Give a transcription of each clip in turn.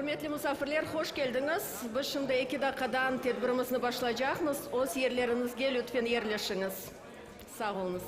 Ürmetli musafirler, hoş keldiñiz! Biz şimdi eki daqqadan tedbirimizni başlaycaqmız. Öz yerleriñizge lütfen yerleşiñiz. Sağ oluñız.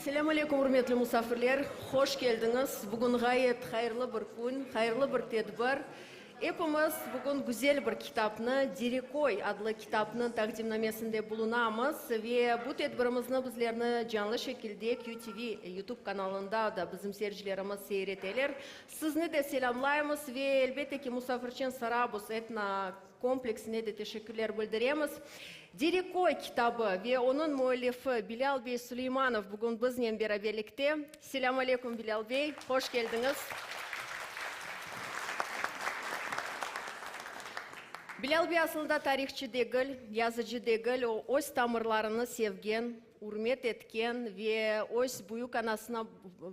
Selâm aleykum, ürmetli musafirler! Hoş keldiñiz! Bugün ğayet hayırlı bir kün, hayırlı bir tedbir. Epimiz bugün güzel bir kitapnı, Dereköy adlı kitapnıñ taqdimnamesinde bulunamız ve bu tedbirimizni bizlerni canlı şekilde QTV YouTube kanalında da bizim seyircilerimiz seyir eteler. Sizni de selâmlaymız ve elbette ki Musafirçen Sarabuz etno kompleksine de teşekkürler bildiremiz. Dereköy kitabı ve onıñ müellifi Bilâl bey Suleymanov bugün biznen beraberlikte. Selâm aleyküm, Bilâl bey, hoş keldiñiz. Bilâl bey aslında tarihçı degil, yazıcı degil, o öz tamırlarını sevgen, ürmet etken ve öz büyük anasına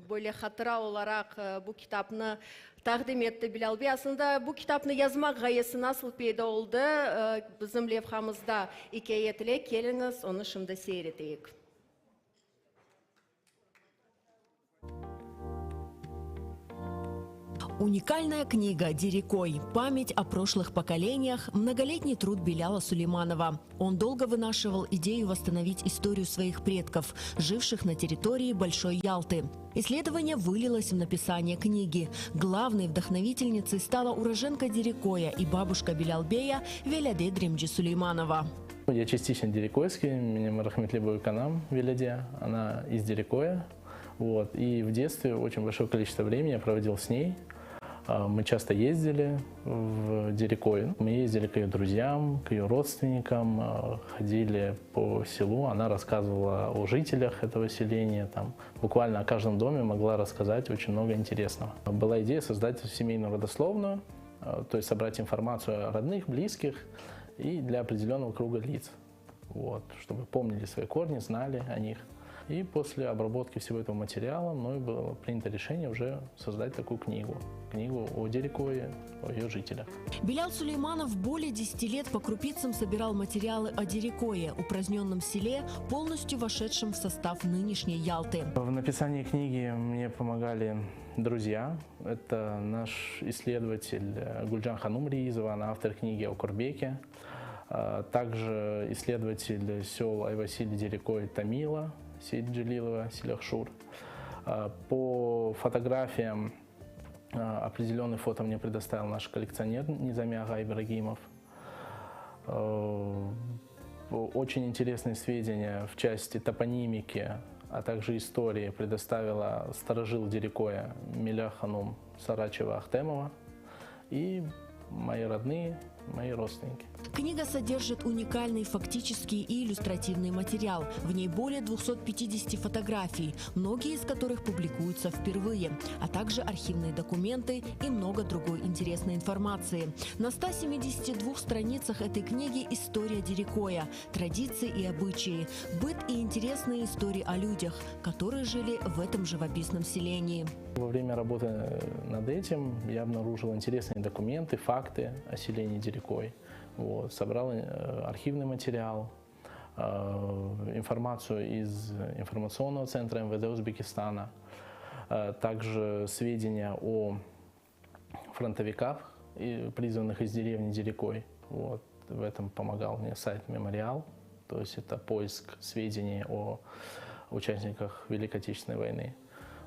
böyle hatıra olaraq bu kitapnı taqdim etti. Bilâl bey, aslında bu kitapnı yazmaq ğayesi nasıl peyda oldı, bizim levhamızda ikâye etile, keliñiz, onı şimdi seyir eteyik. Уникальная книга «Дерекой. Память о прошлых поколениях» – многолетний труд Беляла Сулейманова. Он долго вынашивал идею восстановить историю своих предков, живших на территории Большой Ялты. Исследование вылилось в написание книги. Главной вдохновительницей стала уроженка Дерекоя и бабушка Белялбея Веляде Дремджи Сулейманова. Я частично дерекойский, menim rahmetli büyükanam Веляде, она из Дерекоя. Вот. И в детстве очень большое количество времени я проводил с ней. Мы часто ездили в Дерекой. Мы ездили к ее друзьям, к ее родственникам, ходили по селу. Она рассказывала о жителях этого селения. Там буквально о каждом доме могла рассказать очень много интересного. Была идея создать семейную родословную, то есть собрать информацию о родных, близких и для определенного круга лиц, вот, чтобы помнили свои корни, знали о них. И после обработки всего этого материала мной было принято решение уже создать такую книгу. Книгу о Дерекое, о ее жителях. Белял Сулейманов более 10 лет по крупицам собирал материалы о Дерекое, упраздненном селе, полностью вошедшем в состав нынешней Ялты. В написании книги мне помогали друзья. Это наш исследователь Гульджан Ханум Риизова, она автор книги о Корбеке. Также исследователь сел Айвасиль Дерекой Тамила Сейджилилова, Селяхшур. По фотографиям определенный фото мне предоставил наш коллекционер Низами Ага Ибрагимов. Очень интересные сведения в части топонимики, а также истории предоставила старожил Дерекоя Миля Ханум Сарачева Ахтемова и мои родные, мои родственники. Книга содержит уникальный фактический и иллюстративный материал. В ней более 250 фотографий, многие из которых публикуются впервые, а также архивные документы и много другой интересной информации. На 172 страницах этой книги история Дерекоя, традиции и обычаи, быт и интересные истории о людях, которые жили в этом живописном селении. Во время работы над этим я обнаружил интересные документы, факты о селении Дерекой. Вот, собрал архивный материал, информацию из информационного центра МВД Узбекистана, также сведения о фронтовиках, призванных из деревни Дерекой. Вот, в этом помогал мне сайт «Мемориал», то есть это поиск сведений о участниках Великой Отечественной войны.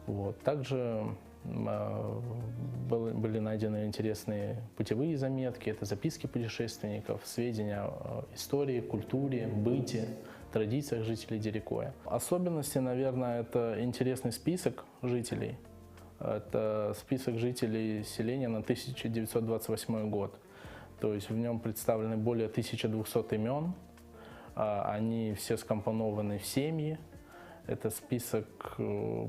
Вот. Также были найдены интересные путевые заметки, это записки путешественников, сведения о истории, культуре, быте, традициях жителей Дерекоя. Особенности, наверное, это интересный список жителей. Это список жителей селения на 1928 год. То есть в нем представлены более 1200 имен. Они все скомпонованы в семьи. Это список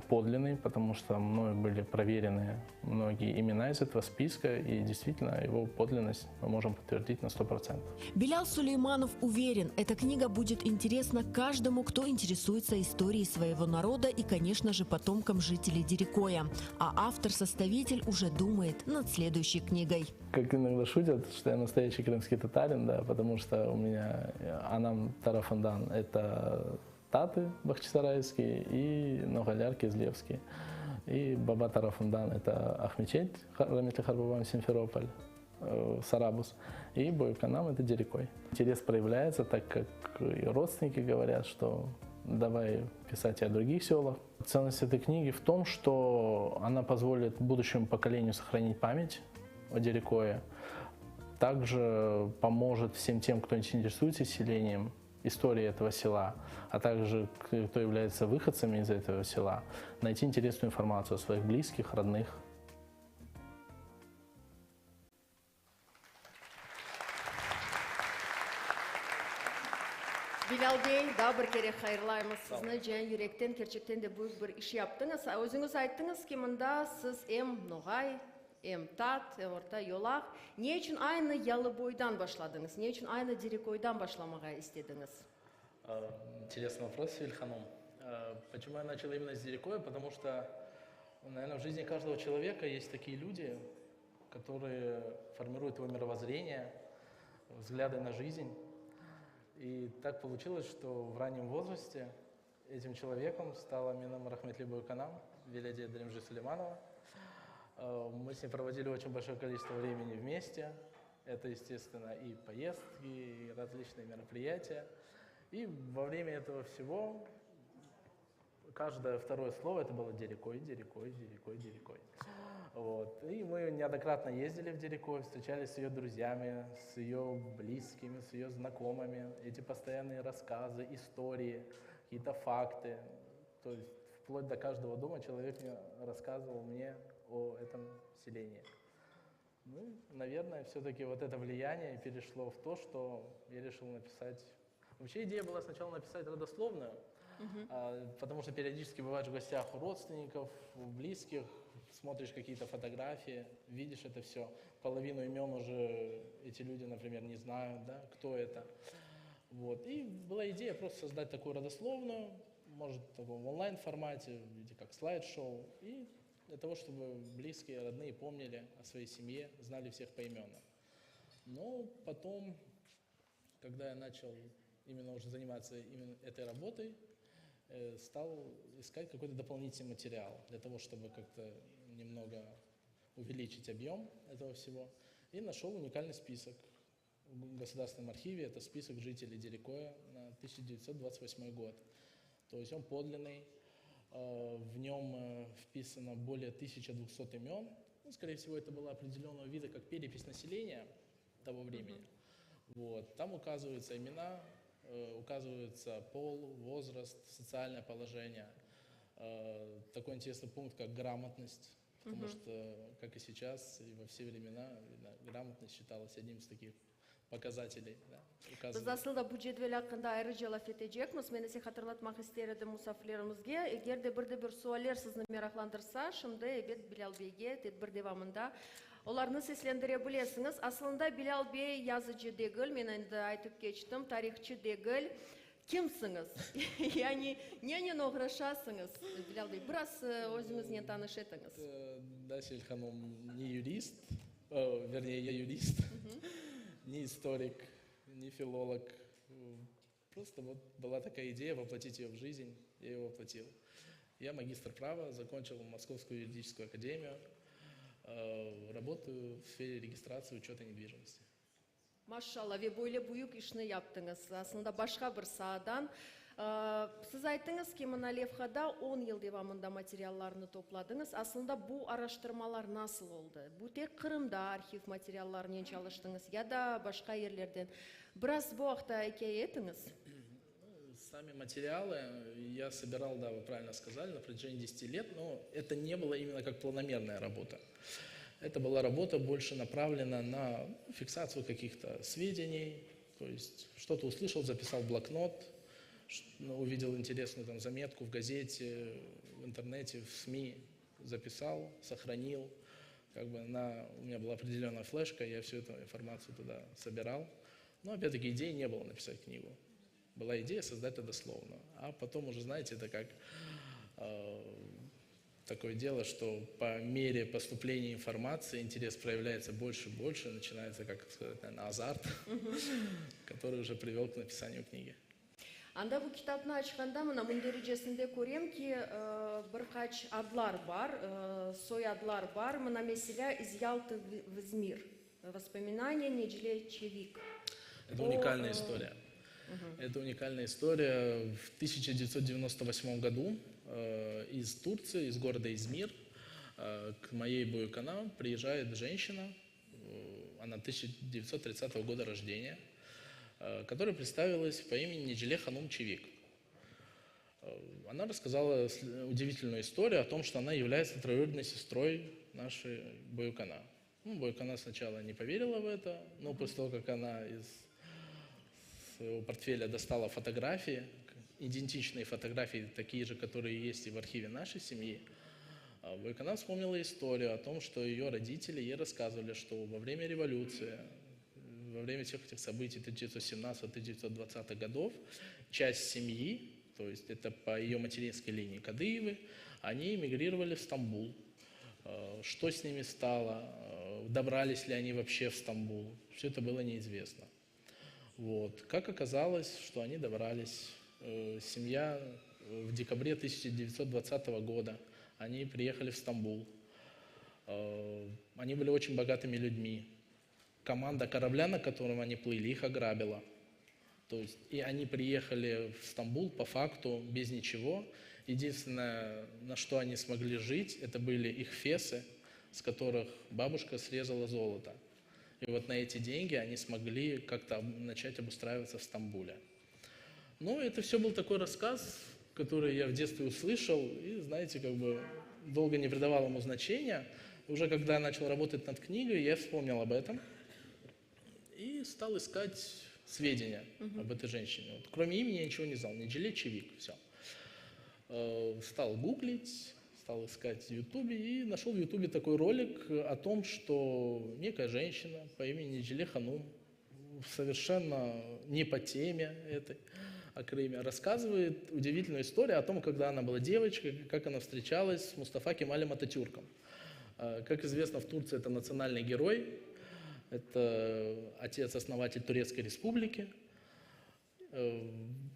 подлинный, потому что мной были проверены многие имена из этого списка, и действительно его подлинность мы можем подтвердить на 100%. Белял Сулейманов уверен, эта книга будет интересна каждому, кто интересуется историей своего народа и, конечно же, потомкам жителей Дерекоя. А автор-составитель уже думает над следующей книгой. Как иногда шутят, что я настоящий крымский татарин, да, потому что у меня Anam tarafından — это таты бахчисарайские и Noğaylar Кезлевские. И baba tarafından это Ахмечеть, Rametli qartbabam Симферополь, Сарабуз. И büyükanam это Дерекой. Интерес проявляется, так как и родственники говорят, что. давай писать и о других селах. Ценность этой книги в том, что она позволит будущему поколению сохранить память о Дерекое, также поможет всем тем, кто интересуется селением, историей этого села, а также кто является выходцами из этого села, найти интересную информацию о своих близких, родных. Bilâl bey, daa bir kere hayırlaymız sizni can yürekten, kerçekten de büyük bir iş yaptıñız. Özüñiz ayttıñız ki, mında siz em noğay, em tat, em orta yolaq. Ne içün aynı Yalıboydan başladıñız? Ne içün aynı Derekoydan başlamağa istediñiz? Интересный вопрос, Севиль ханум. Почему я начал именно с Дерекоя? Потому что, наверное, в жизни каждого человека есть такие люди, которые формируют его мировоззрение, взгляды на жизнь. И так получилось, что в раннем возрасте этим человеком стала menim rahmetli büyükanam Веляде Дремжи Сулейманова. Мы с ней проводили очень большое количество времени вместе. Это, естественно, и поездки, и различные мероприятия. И во время этого всего каждое второе слово это было Дерекой, Дерекой, Дерекой, Дерекой. Вот. И мы неоднократно ездили в Дерекой, встречались с ее друзьями, с ее близкими, с ее знакомыми. Эти постоянные рассказы, истории, какие-то факты. То есть вплоть до каждого дома человек мне рассказывал мне о этом селении. Ну, наверное, все-таки вот это влияние перешло в то, что я решил написать. Вообще идея была сначала написать родословную, угу. потому что периодически бываешь в гостях у родственников, у близких, смотришь какие-то фотографии, видишь это все. Половину имен уже эти люди, например, не знают, да, кто это. Вот. И была идея просто создать такую родословную, может, в таком онлайн-формате, в виде как слайд-шоу, и для того, чтобы близкие, родные помнили о своей семье, знали всех поименно. Но потом, когда я начал именно уже заниматься именно этой работой, стал искать какой-то дополнительный материал для того, чтобы как-то немного увеличить объем этого всего. И нашел уникальный список в Государственном архиве. Это список жителей Дерекоя на 1928 год. То есть он подлинный, в нем вписано более 1200 имен. Ну, скорее всего, это было определенного вида, как перепись населения того времени. Вот. Там указываются имена, указываются пол, возраст, социальное положение. Такой интересный пункт, как грамотность, потому угу. что, как и сейчас, и во все времена, видно, грамотность считалась одним из таких показателей. Да, Biz asıl da bu cedvel aqqında ayrıca laf etecekmiz. Men ise hatırlatmaq ister edim musafirlerimizge, eger de bir de bir sualler sizni meraqlandırsa, şimdi ebet Bilâl beyge tedbir devamında olarnı seslendire bilesiñiz. Asılında Bilâl bey yazıcı degil, men endi aytıp keçtim, tarihçı degil. Kimsiñiz? Yani nenen oğraşasıñız, Bilâl bey? Biraz özüñiznen tanış etiñiz. Да, Севиль ханум, не юрист, вернее, я юрист, не историк, не филолог. Просто вот была такая идея воплотить ее в жизнь, я ее воплотил. Я магистр права, закончил Московскую юридическую академию, работаю в сфере регистрации учета недвижимости. Maşalla, ve böyle büyük işni yaptıñız, aslında başqa bir saadan. Siz ayttıñız ki, mına levhada on yıl devamında materiallarnı topladıñız. Aslında bu araştırmalar nasıl oldı? Bu tek Qırımda arhiv materiallarınen çalıştıñız ya da başqa yerlerden? Biraz bu aqta ikâye etiñiz. Сами материалы я собирал, да, вы правильно сказали, на протяжении 10 лет, но это не было именно как планомерная работа. Это была работа больше направлена на фиксацию каких-то сведений, то есть что-то услышал, записал в блокнот, ну, увидел интересную там заметку в газете, в интернете, в СМИ, записал, сохранил. Как бы на, у меня была определенная флешка, я всю эту информацию туда собирал. Но опять-таки идеи не было написать книгу. Была идея создать родословную. А потом уже, знаете, это как такое дело, что по мере поступления информации интерес проявляется больше и больше, начинается, как сказать, наверное, азарт, который уже привел к написанию книги. Anda bu kitapnı açqanda mına mündericesinde körem ki, bir qaç adlar bar, soyadlar bar. Mına meselâ, Из Ялты в Измир. Воспоминания Неджле Чевик. Это уникальная история. Это уникальная история. В 1998 году из Турции, из города Измир, к моей büyükana приезжает женщина, она 1930 года рождения, которая представилась по имени Неджеле Ханум Чевик. Она рассказала удивительную историю о том, что она является троюродной сестрой нашей büyükana. Ну, büyükana сначала не поверила в это, но после того, как она из своего портфеля достала фотографии, идентичные фотографии, такие же, которые есть и в архиве нашей семьи, büyükana вспомнила историю о том, что ее родители ей рассказывали, что во время революции, во время всех этих событий 1917-1920-х годов, часть семьи, то есть это по ее материнской линии Кадыевы, они эмигрировали в Стамбул. Что с ними стало, добрались ли они вообще в Стамбул, все это было неизвестно. Вот. Как оказалось, что они добрались, семья в декабре 1920 года, они приехали в Стамбул. Они были очень богатыми людьми. Команда корабля, на котором они плыли, их ограбила. То есть, и они приехали в Стамбул по факту без ничего. Единственное, на что они смогли жить, это были их фесы, с которых бабушка срезала золото. И вот на эти деньги они смогли как-то начать обустраиваться в Стамбуле. Ну, это все был такой рассказ, который я в детстве услышал, и, знаете, как бы долго не придавал ему значения. Уже когда я начал работать над книгой, я вспомнил об этом и стал искать сведения об этой женщине. Вот, кроме имени я ничего не знал, Неджеле Чевик, все. Стал гуглить, стал искать в Ютубе и нашел в Ютубе такой ролик о том, что некая женщина по имени Неджеле Ханум, совершенно не по теме этой, о Крыме, рассказывает удивительную историю о том, когда она была девочкой, как она встречалась с Мустафа Кемалем Ататюрком. Как известно, в Турции это национальный герой, это отец-основатель Турецкой республики.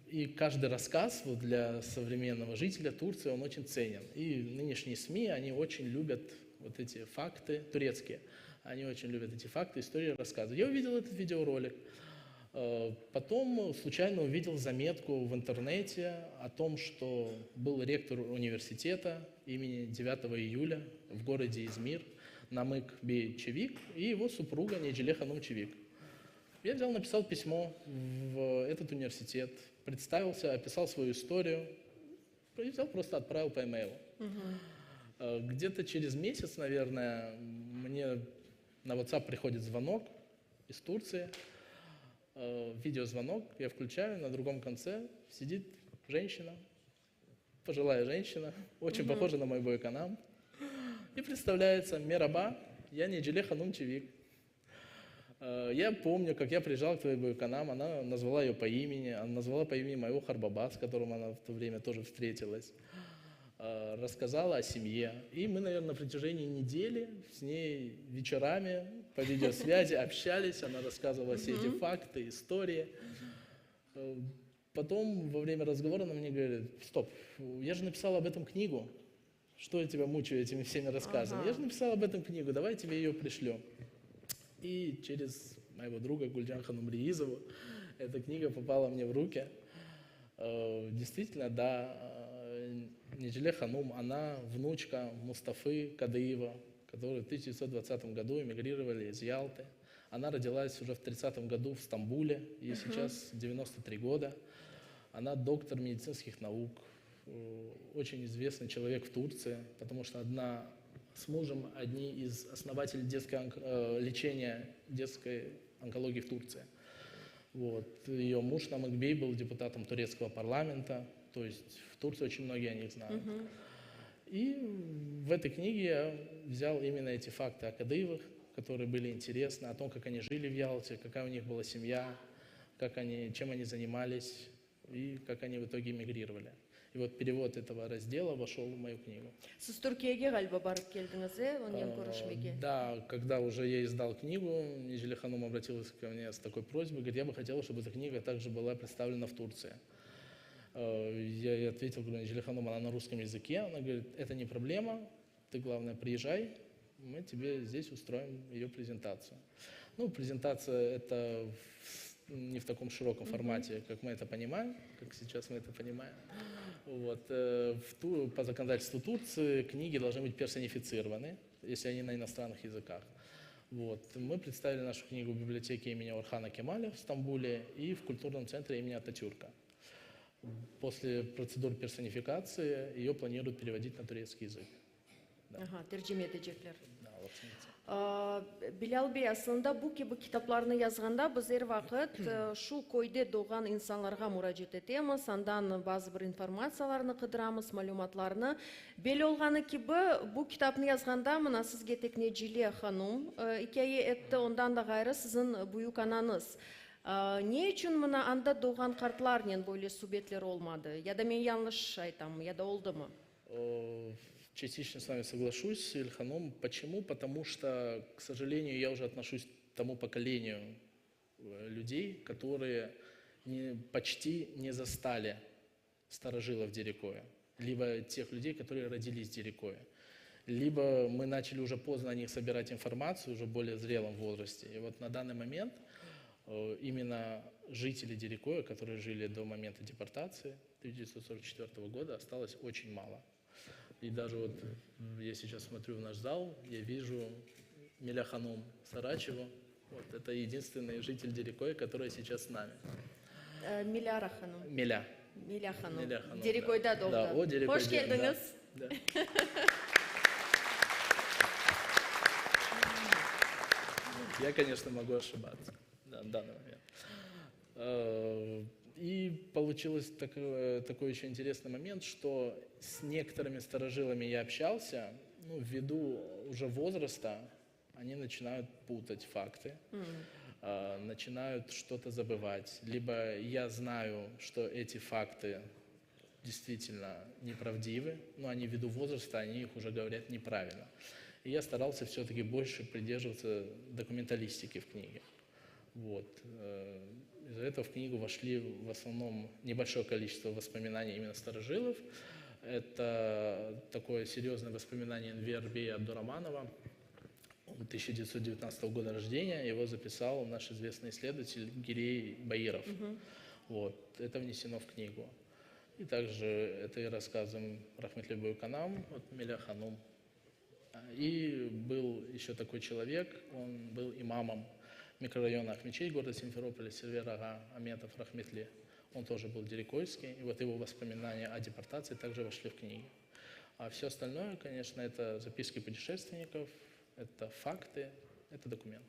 И каждый рассказ вот для современного жителя Турции, он очень ценен. И нынешние СМИ, они очень любят вот эти факты турецкие, они очень любят эти факты, истории рассказывать. Я увидел этот видеоролик. Потом случайно увидел заметку в интернете о том, что был ректор университета имени 9 июля в городе Измир Намык Бей Чевик и его супруга Неджеле Ханум Чевик. Я взял, написал письмо в этот университет, представился, описал свою историю, и взял, просто отправил по имейлу. Где-то через месяц, наверное, мне на WhatsApp приходит звонок из Турции, видеозвонок, я включаю, на другом конце сидит женщина, пожилая женщина, очень похожа на мою büyükanam, и представляется: Merhaba, я Неджеле Ханум Чевик. Я помню, как я приезжал к твоей büyükanam, она назвала ее по имени, она назвала по имени моего qartbaba, с которым она в то время тоже встретилась, рассказала о семье. И мы, наверное, на протяжении недели с ней вечерами по видеосвязи общались, она рассказывала все эти факты, истории. Потом во время разговора она мне говорит: стоп, я же написала об этом книгу, что я тебя мучаю этими всеми рассказами? Я же написала об этом книгу, давай я тебе ее пришлю. И через моего друга Гульджан Ханум Риизову эта книга попала мне в руки. Действительно, да, Неджеле Ханум, она внучка Мустафы Кадыева, которые в 1920 году эмигрировали из Ялты. Она родилась уже в 30 году в Стамбуле, ей сейчас 93 года. Она доктор медицинских наук, очень известный человек в Турции, потому что одна с мужем одни из основателей лечения детской онкологии в Турции. Вот. Ее муж Намык Бей был депутатом турецкого парламента, то есть в Турции очень многие о них знают. И в этой книге я взял именно эти факты о Кадыевых, которые были интересны, о том, как они жили в Ялте, какая у них была семья, чем они занимались и как они в итоге эмигрировали. И вот перевод этого раздела вошел в мою книгу. Siz Türkiyege ğaliba barıp keldiñiz, onen körüşmege? Да, когда уже я издал книгу, Неджеле Ханум обратилась ко мне с такой просьбой, говорит, я бы хотела, чтобы эта книга также была представлена в Турции. Я ей ответил, говорю, Неджеле Ханум, она на русском языке. Она говорит, это не проблема, ты, главное, приезжай, мы тебе здесь устроим ее презентацию. Презентация это в не в таком широком формате, как мы это понимаем, как сейчас мы это понимаем. Вот. Э, в ту, по законодательству Турции книги должны быть персонифицированы, если они на иностранных языках. Вот. Мы представили нашу книгу в библиотеке имени Орхана Кемаля в Стамбуле и в культурном центре имени Ататюрка. После процедур персонификации ее планируют переводить на турецкий язык. Aha, tercime etecekler. Bilâl bey, aslında bu kibi kitaplarnı yazğanda biz er vaqıt şu köyde doğğan insanlarğa muracaat etemiz, andan bazı bir informatsiyalarnı qıdıramız, malümatlarnı. Belli olğanı kibi, bu kitapnı yazğanda mına sizge tek Necile hanum ikâye etti, ondan da ğayrı siziñ büyük anañız. Ne içün mına anda doğğan qartlarnen böyle subetler olmadı? Ya da men yañlış aytammı, ya da oldımı? Частично с вами соглашусь, Севиль ханум. Почему? Потому что, к сожалению, я уже отношусь к тому поколению э, людей, которые не, почти не застали старожилов Дерикоя, либо тех людей, которые родились в Дерикое. Либо мы начали уже поздно о них собирать информацию, уже в более зрелом возрасте. И вот на данный момент э, именно жители Дерикоя, которые жили до момента депортации 1944 года, осталось очень мало. И даже вот я сейчас смотрю в наш зал, я вижу Миля Ханум Сарачеву. Вот это единственный житель Дерикоя, который сейчас с нами. Э, Миляра ханум. Миля. Миля ханум. Миля ханум, Дерикойда да. doğdı. Да, o Дерикойда, Hoş keldiñiz. Да. Я, конечно, могу ошибаться да, в данный момент. Э, И получилось такой, такой еще интересный момент, что с некоторыми старожилами я общался, ну, ввиду уже возраста, они начинают путать факты, mm. начинают что-то забывать. Либо я знаю, что эти факты действительно неправдивы, но они ввиду возраста, они их уже говорят неправильно. И я старался все-таки больше придерживаться документалистики в книге. Вот. Э, из-за этого в книгу вошли в основном небольшое количество воспоминаний именно старожилов. Это такое серьезное воспоминание Энвер Бея Абдураманова. Он 1919 года рождения, его записал наш известный исследователь Гирей Баиров. Угу. Вот. Это внесено в книгу. И также это и рассказы rahmetli büyükanam, от Миля Ханум. И был еще такой человек, он был имамом микрорайона Акмечеть города Симферополя, Сервер ağa Аметов rahmetli. Он тоже был дерикойский, и вот его воспоминания о депортации также вошли в книги. А все остальное, конечно, это записки путешественников, это факты, это документы.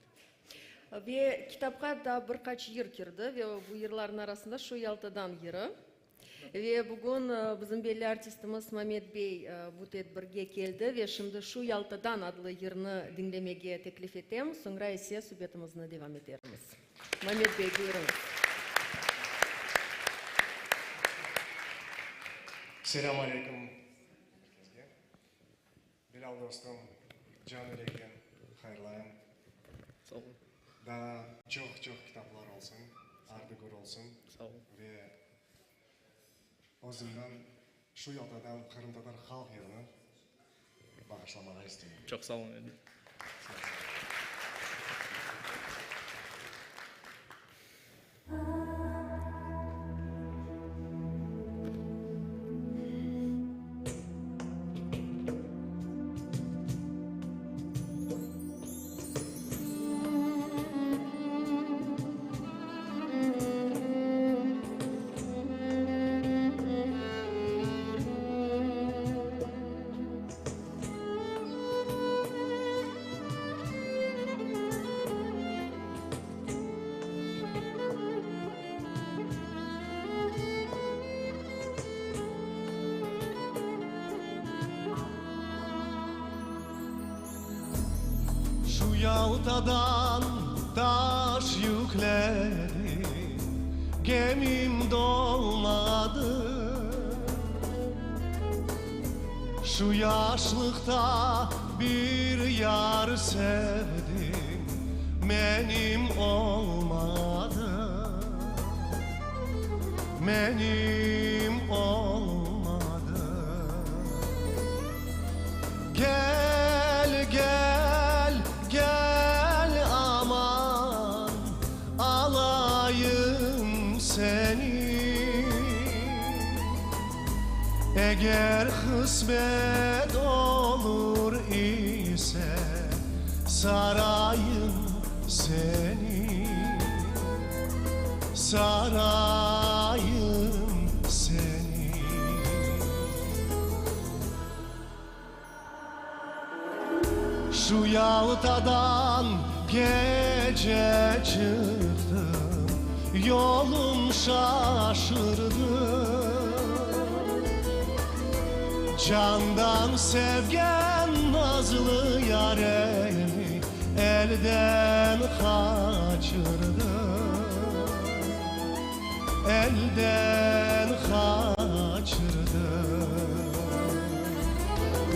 Ve kitapqa da bir qaç yır kirdi, ve bu yırlarnıñ arasında şu Yaltadan yırı. Ve bugün bizim belli artistimiz Mamet bey bu tedbirge keldi ve şimdi şu Yaltadan adlı yırnı diñlemege teklif etem, soñra ise subetimizni devam etermiz. Mamet bey, buyurıñız. Selâm aleyküm er kesge. Bilâl dostum, can yürekten hayırlayım. Sağ olun. Daa çoq-çoq kitaplar olsun, ardı-gür olsun. Sağ olun. Ve özümden şu Yaltadan qırımtatar halq yırını bağışlamağa isteyim. Çoq sağ olun, Edil. Şu Yaltadan taş yükledim, gemim dolmadı. Şu yaşlıqta bir yar sevdim, menim olmadı. Menim olmadı. Gel, gel, gel aman, alayım. Eger qısmet olur ise, sarayım seni, sarayım seni. Şu Yaltadan gece çıqtım, yolum şaşırdım. Candan sevgen nazlı yaremi elden qaçırdım, elden qaçırdım.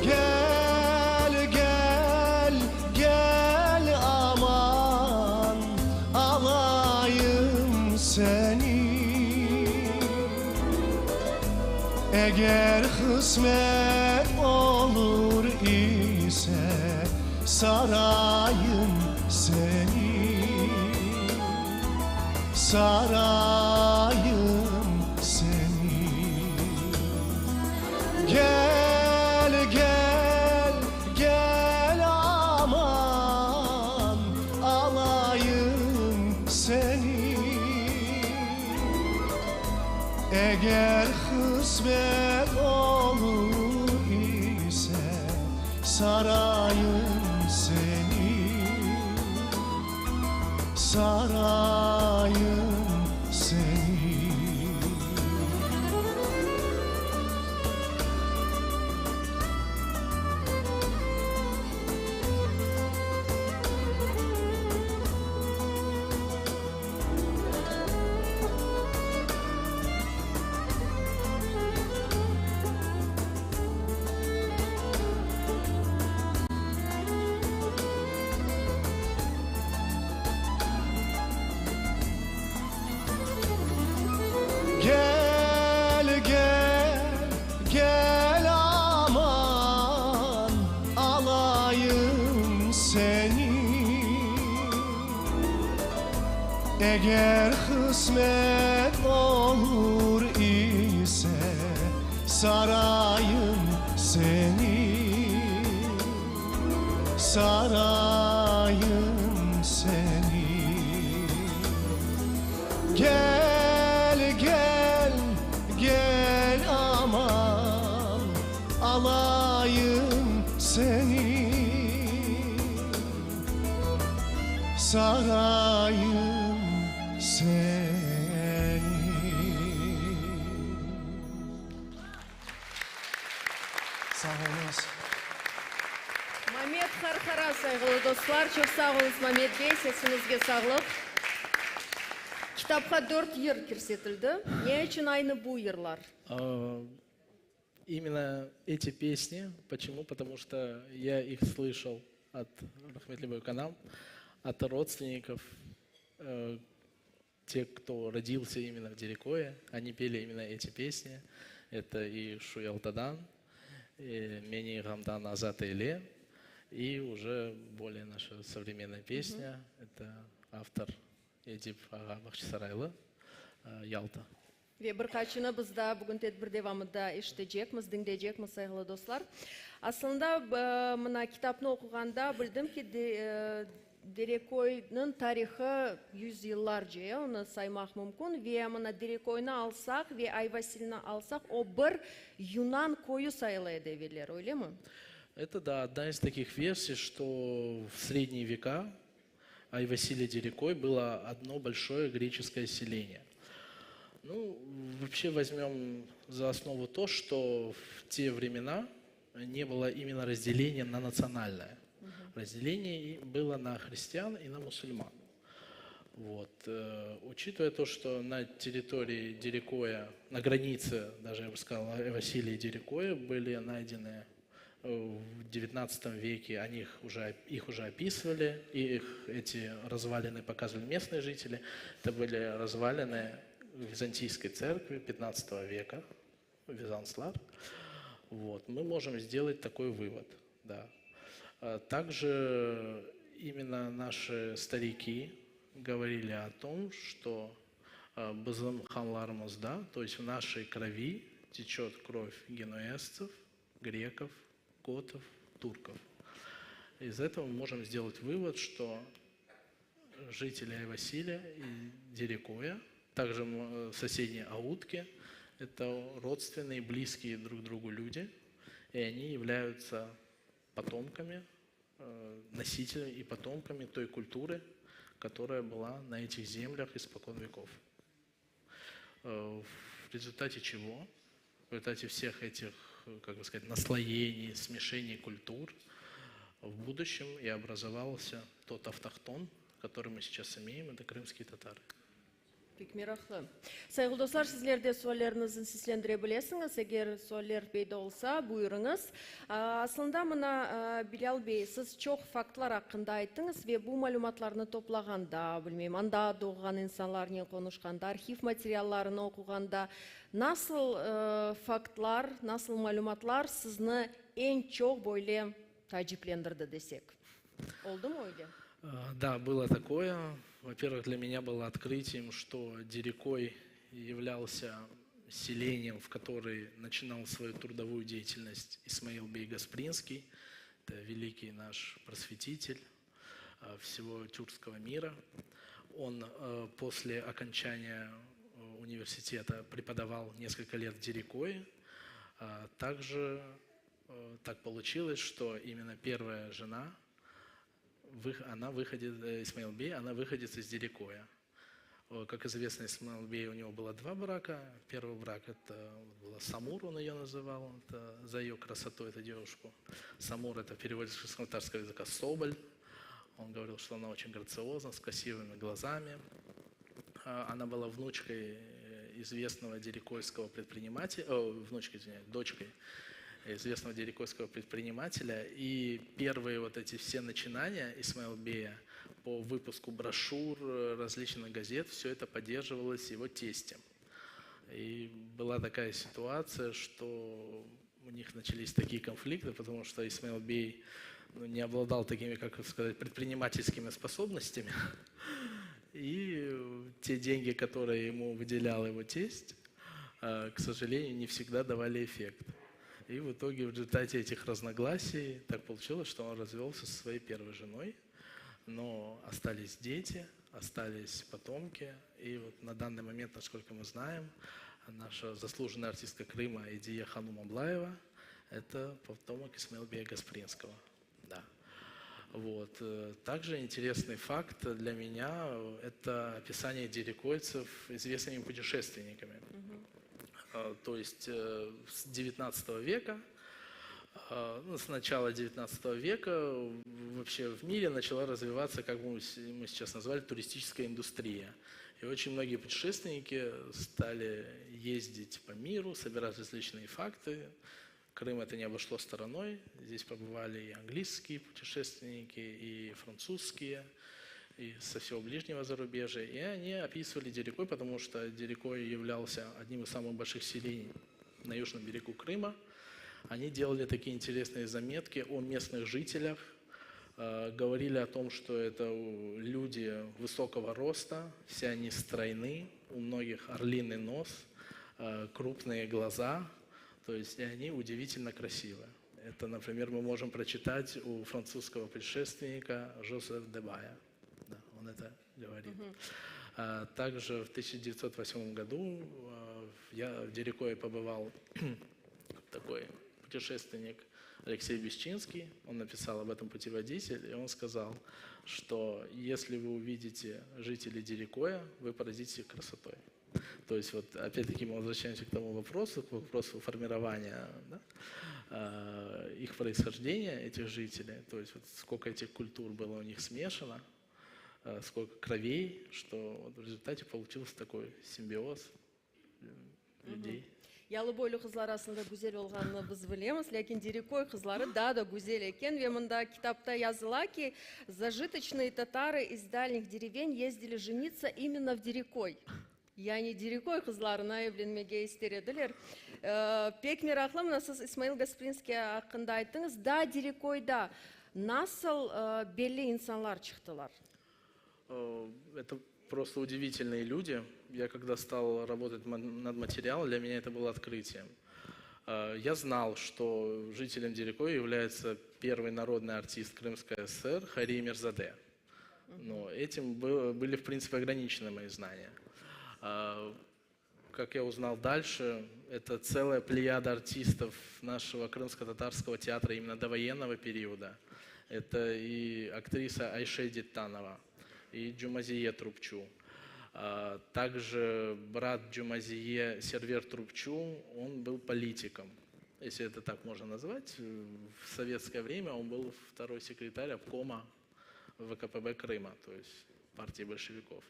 Gel, gel, gel aman, alayım seni. Eger qısmet olur ise, sarayım seni, sarayım seni. Gel, gel, gel aman, alayım seni. Eger qısmet olur ise, sarayım seni, sarayım seni. Gel, gel, gel aman, alayım seni. Eger qısmet olur ise, sarayım seni, sarayım seni. Gel, gel, gel aman, alayım seni, sarayım seni. Sağ oluñız. Mamet Qarqara, sayğılı dostlar, çoq sağ oluñız, Mamet bey, sesiñizge sağlıq. Kitapqa dört yır kirsetildi. Ne içün aynı bu yırlar? Именно эти песни. Почему? Потому что я их слышал от rahmetli büyükanam, от родственников, те, кто родился именно в Дерекое, они пели именно эти песни. Это и Şu Yaltadan, и Meni ğamdan azat eyle, и уже более наша современная песня, это автор Edip ağa Bağçasaraylı, Ялта. Ve bir qaçını biz daa bugün tedbir devamında eşitecekmiz, diñleycekmiz, sayğılı dostlar. Aslında, mına, kitapnı oquğanda bildim ki, Derekoyniñ tarihı yüzyıllarca, e, onı saymaq mümkün. Ve mına Derekoynı alsaq ve Ayvasilni alsaq, o bir yunan köyü sayıla edi evelleri, öylemi? Это, да, одна из таких версий, что в средние века Айвасиль и Дерекой было одно большое греческое селение. Ну, вообще возьмем за основу то, что в те времена не было именно разделения на национальное. Разделение было на христиан и на мусульман. Вот. Э, учитывая то, что на территории Дерекоя, на границе, даже я бы сказал, Василия и Дерекоя были найдены э, в XIX веке, они их уже, их уже описывали, и их, эти развалины показывали местные жители. Это были развалины Византийской церкви XV века, Визанслар. Вот. Мы можем сделать такой вывод. Да. А также именно наши старики говорили о том, что bizim qanlarımızda, то есть в нашей крови. течет кровь генуэзцев, греков, готов, турков. Из этого мы можем сделать вывод, что жители Айвасиля и Дерекоя, также соседние Аутки, это родственные, близкие друг другу люди, и они являются потомками, носителями и потомками той культуры, которая была на этих землях испокон веков. В результате чего, в результате всех этих, как бы сказать, наслоений, смешений культур, в будущем и образовался тот автохтон, который мы сейчас имеем, это крымские татары. Pek meraqlı. Sayğılı dostlar, sizler de sualleriñizni seslendire bilesiñiz, eger sualler peyda olsa, buyurıñız. Aslında mına, Bilâl bey, siz çoq faktlar aqqında ayttıñız ve bu malümatlarnı toplağanda, bilmeyim, anda doğğan insanlarnen qonuşqanda, arhiv materiallarını oquğanda, nasıl faktlar, nasıl malümatlar sizni eñ çoq böyle taaciplendirdi desek? Oldumı öyle? Да, было такое. Во-первых, для меня было открытием, что Дерекой являлся селением, в который начинал свою трудовую деятельность Исмаил Бей Гаспринский. Это великий наш просветитель всего тюркского мира. Он после окончания университета преподавал несколько лет в Дерекое. Также так получилось, что именно первая жена, она выходит, Исмаил Бей, она выходит из Дерекоя. Как известно, Исмаил Бей, у него было два брака. Первый брак это была Самур, он ее называл, это за ее красоту эту девушку. Самур это в переводе с татарского языка Соболь. Он говорил, что она очень грациозна, с красивыми глазами. Она была внучкой известного дерекойского предпринимателя, о, внучкой, извиняюсь, дочкой известного дерекойского предпринимателя. И первые вот эти все начинания Исмаил Бея по выпуску брошюр, различных газет, все это поддерживалось его тестем. И была такая ситуация, что у них начались такие конфликты, потому что Исмаил Бей, ну, не обладал такими, как сказать, предпринимательскими способностями. И те деньги, которые ему выделял его тесть, к сожалению, не всегда давали эффект. И в итоге, в результате этих разногласий, так получилось, что он развелся со своей первой женой, но остались дети, остались потомки. И вот на данный момент, насколько мы знаем, наша заслуженная артистка Крыма Эдия Ханум Аблаева – это потомок Исмаила Бея Гаспринского. Да. Вот. Также интересный факт для меня – это описание дерекойцев известными путешественниками. То есть с 19 века, ну, с начала 19 века вообще в мире начала развиваться, как мы сейчас назвали, туристическая индустрия. И очень многие путешественники стали ездить по миру, собирать различные факты. Крым это не обошло стороной. Здесь побывали и английские путешественники, и французские, и со всего ближнего зарубежья. И они описывали Дерекой, потому что Дерекой являлся одним из самых больших селений на южном берегу Крыма. Они делали такие интересные заметки о местных жителях, говорили о том, что это люди высокого роста, все они стройны, у многих орлиный нос, крупные глаза, то есть и они удивительно красивы. Это, например, мы можем прочитать у французского путешественника Жозефа Дебая. Да, он это говорит. Также в 1908 году я в Дерекое побывал такой путешественник Алексей Бесчинский. Он написал об этом путеводитель, и он сказал, что если вы увидите жителей Дерекоя, вы поразитесь их красотой. То есть вот опять-таки мы возвращаемся к тому вопросу, к вопросу формирования, да, их происхождения, этих жителей, то есть вот сколько этих культур было у них смешано, сколько кровей, что вот в результате получился такой симбиоз людей. Yalıboylu qızlar arasında güzel olğanını biz bilemiz, lâkin Dereköy qızları daa da güzel eken ve mında kitapta yazıla ki, зажиточные татары из дальних деревень ездили жениться именно в Дерекой. Yani Dereköy qızlarına evlenmege ister ediler. Pek meraqlı, mına siz İsmail Gasprinskiy aqqında ayttıñız, daa Dereköyda nasıl belli insanlar çıqtılar? Это просто удивительные люди. Я когда стал работать над материалом, для меня это было открытием. Я знал, что жителем Дерекоя является первый народный артист Крымской ССР Хари Мирзаде. Но этим были, в принципе, ограничены мои знания. Как я узнал дальше, это целая плеяда артистов нашего крымско-татарского театра именно довоенного периода. Это и актриса Айше Диттанова, и Джумазие Трубчу. Также брат Джумазие Сервер Трубчу, он был политиком, если это так можно назвать. В советское время он был второй секретарь обкома ВКПБ Крыма, то есть партии большевиков.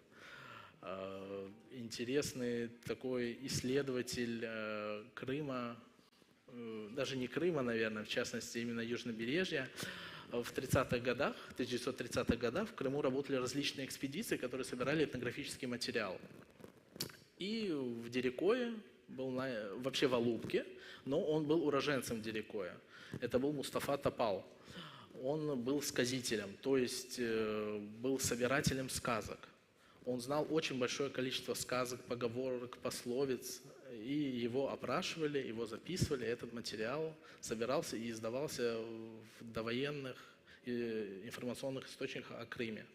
Интересный такой исследователь э, Крыма, э, даже не Крыма, наверное, в частности, именно Южнобережья. В 30-х годах, 1930-х годах в Крыму работали различные экспедиции, которые собирали этнографический материал. И в Дерекое был на, вообще в Алупке, но он был уроженцем Дерекоя. Это был Мустафа Топал. Он был сказителем, то есть э, был собирателем сказок. Он знал очень большое количество сказок, поговорок, пословиц, и его опрашивали, его записывали, этот материал собирался и издавался в довоенных э, информационных источниках о Крыме.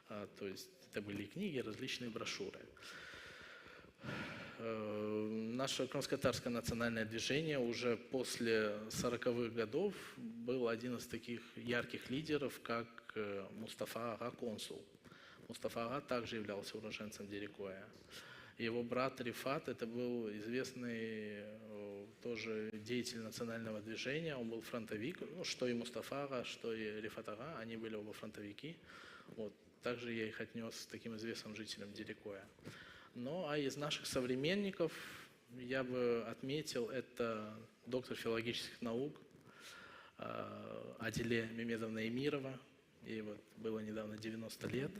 А, то есть это были книги, различные брошюры. Э, наше крымско-татарское национальное движение уже после 40-х годов был один из таких ярких лидеров, как э, Мустафа Ага Консул. Мустафа Ага также являлся уроженцем Дерикоя. Его брат Рифат, это был известный э, тоже деятель национального движения, он был фронтовик, ну, что и Мустафа Ага, что и Рифат Ага, они были оба фронтовики. Вот. Также я их отнес к таким известным жителям Дерикоя. Ну, а из наших современников я бы отметил, это доктор филологических наук э, Адиле Мемедовна Эмирова. Ей вот было недавно 90 лет.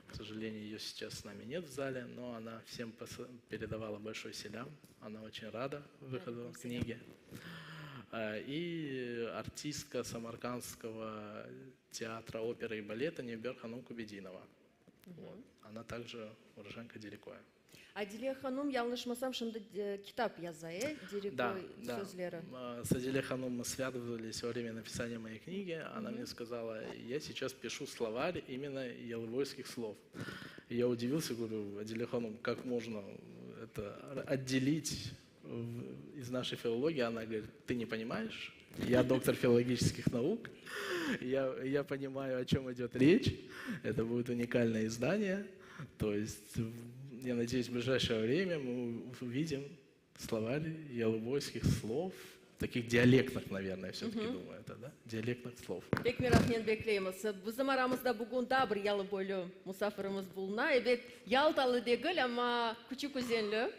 К сожалению, ее сейчас с нами нет в зале, но она всем передавала большой селям. Она очень рада выходу книги. Э, и артистка Самаркандского театра оперы и балета Небер Ханум Кубединова. Вот. Она также уроженка Дерикоя. Adile hanım, yañlışmasam, şimdi e, kitap yaza, e? Dereköy Да, да. sözleri. С Адиле Ханум мы связывались во время написания моей книги. Она мне сказала, я сейчас пишу словарь именно ялыбойских слов. И я удивился, говорю, Адиле Ханум, как можно это отделить из нашей филологии? Она говорит, ты не понимаешь? Я доктор филологических наук, я, я понимаю, о чем идет речь. Это будет уникальное издание. То есть, я надеюсь, в ближайшее время мы увидим словарь ялыбойских слов, таких диалектных, наверное, все-таки думаю, это, да? Диалектных слов. Pek meraqnen bekleymiz. Bizim aramızda bugün daa bir yalıboylu musafirimiz buluna. Ebet, Yaltalı degil, amma Küçük Özenli.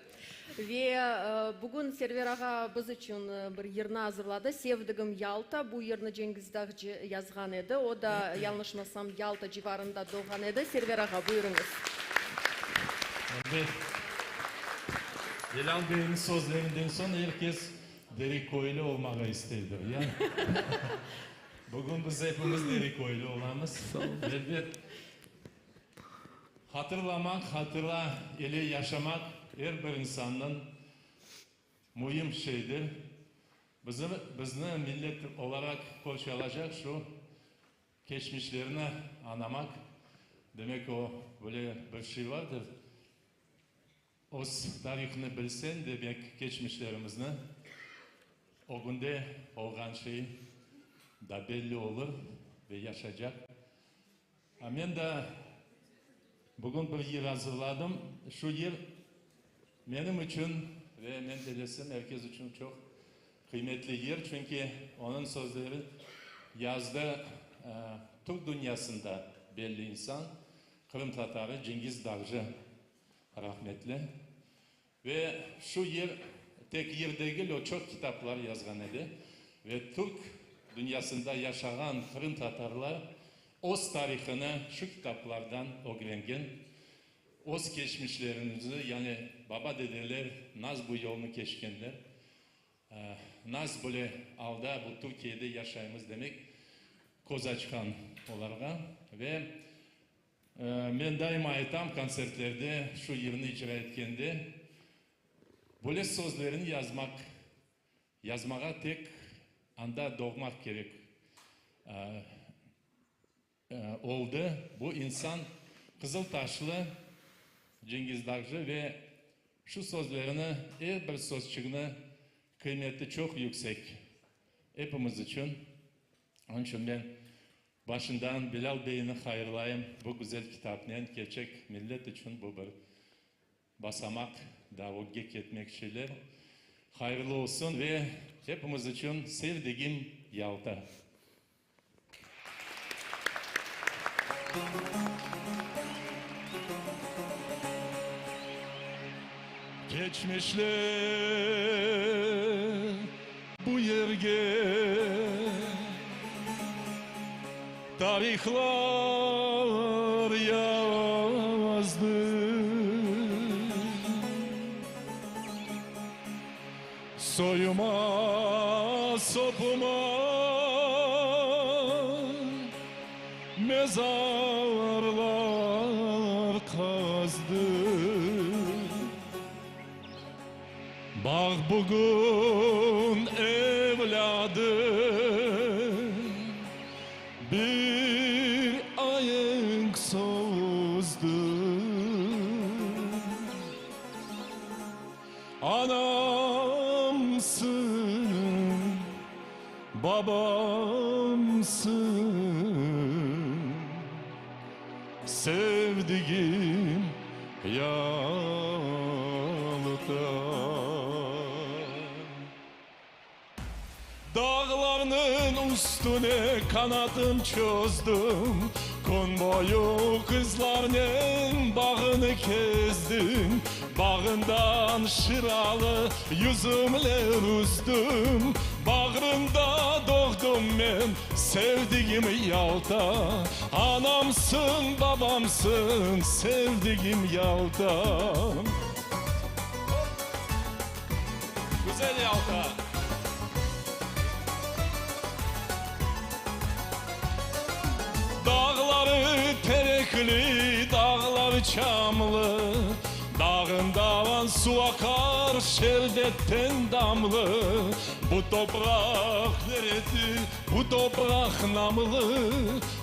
Ve e, bugün Server ağa biz içün e, bir yırnı azırladı. Sevdigim Yalta. Bu yırnı Cengiz Dağcı yazğan edi. O da, yañlışmasam, Yalta civarında doğğan edi. Server ağa, buyurıñız. Elbet. Celâl beyniñ sözlerinden soñ er kes Dereköylü olmağa isteydir, ya? Bugün biz epimiz Dereköylü olamız. Elbet, hatırlamaq, hatıra ile yaşamaq er bir insannıñ müim şeydir. Bizi, bizni millet olaraq qorçalacaq şu Keçmişlerni añlamaq, demek o, böyle bir şey vardır, öz tarihni bilseñ, demek keçmişlerimizni, ögünde olğan şey da belli olur ve yaşaycaq. A men da bugün bir yır azırladım, şu yır menim içün ve men bellesem er kes içün çoq Qıymetli yır, çünki onıñ sözleri yazdı türk dünyasında belli insan, qırımtatarı Cengiz Dağcı rahmetli. Ve şu yır tek yır degil, o çoq kitaplar yazğan edi ve türk dünyasında yaşağan qırımtatarlar öz tarihını şu kitaplardan ögrengen, öz keçmişlerimizi, yani baba-dedeler nas bu yolnı keçkenler. Nas böyle alda bu Türkiyede yaşaymız demek köz açqan olarğa. Ve men daima aytam kontsertlerde şu yırnı icra etkende, böyle sözlerini yazmaq. Yazmağa tek anda doğmaq kerek oldı. Bu insan Qızıltaşlı Cengiz Dağcı ve şu sözlerini, er bir sözçigini qıymeti çoq yüksek epimiz içün. Onıñ içün men başından Bilâl beyni hayırlayım bu güzel kitapnen. Kerçek millet içün bu bir Basamaq da ögge ketmek şeyler. Hayırlı olsun ve hepimiz içün sevdigim Yalta. Keçmişler bu yerge Tarihlar yazdı. Soyuma, sopuma mezarlar qazdı. Baq bugün, evlâdım, bir aenk sozdı. Anamsıñ, babamsıñ, Sevdigim Yalta. Dağlarnıñ üstüne qanatım çozdım, Kün boyu qızlarnen bağını kezdim, Bağından şıralı yüzümler üzdim, Bağrında doğdım men, sevdigim Yalta. Anamsıñ, babamsıñ, sevdigim Yalta. Güzel Yalta! Dağları terekli, dağları çamlı, Dağından suv aqar şerbetten damlı. Bu topraq neredir, bu topraq namlı,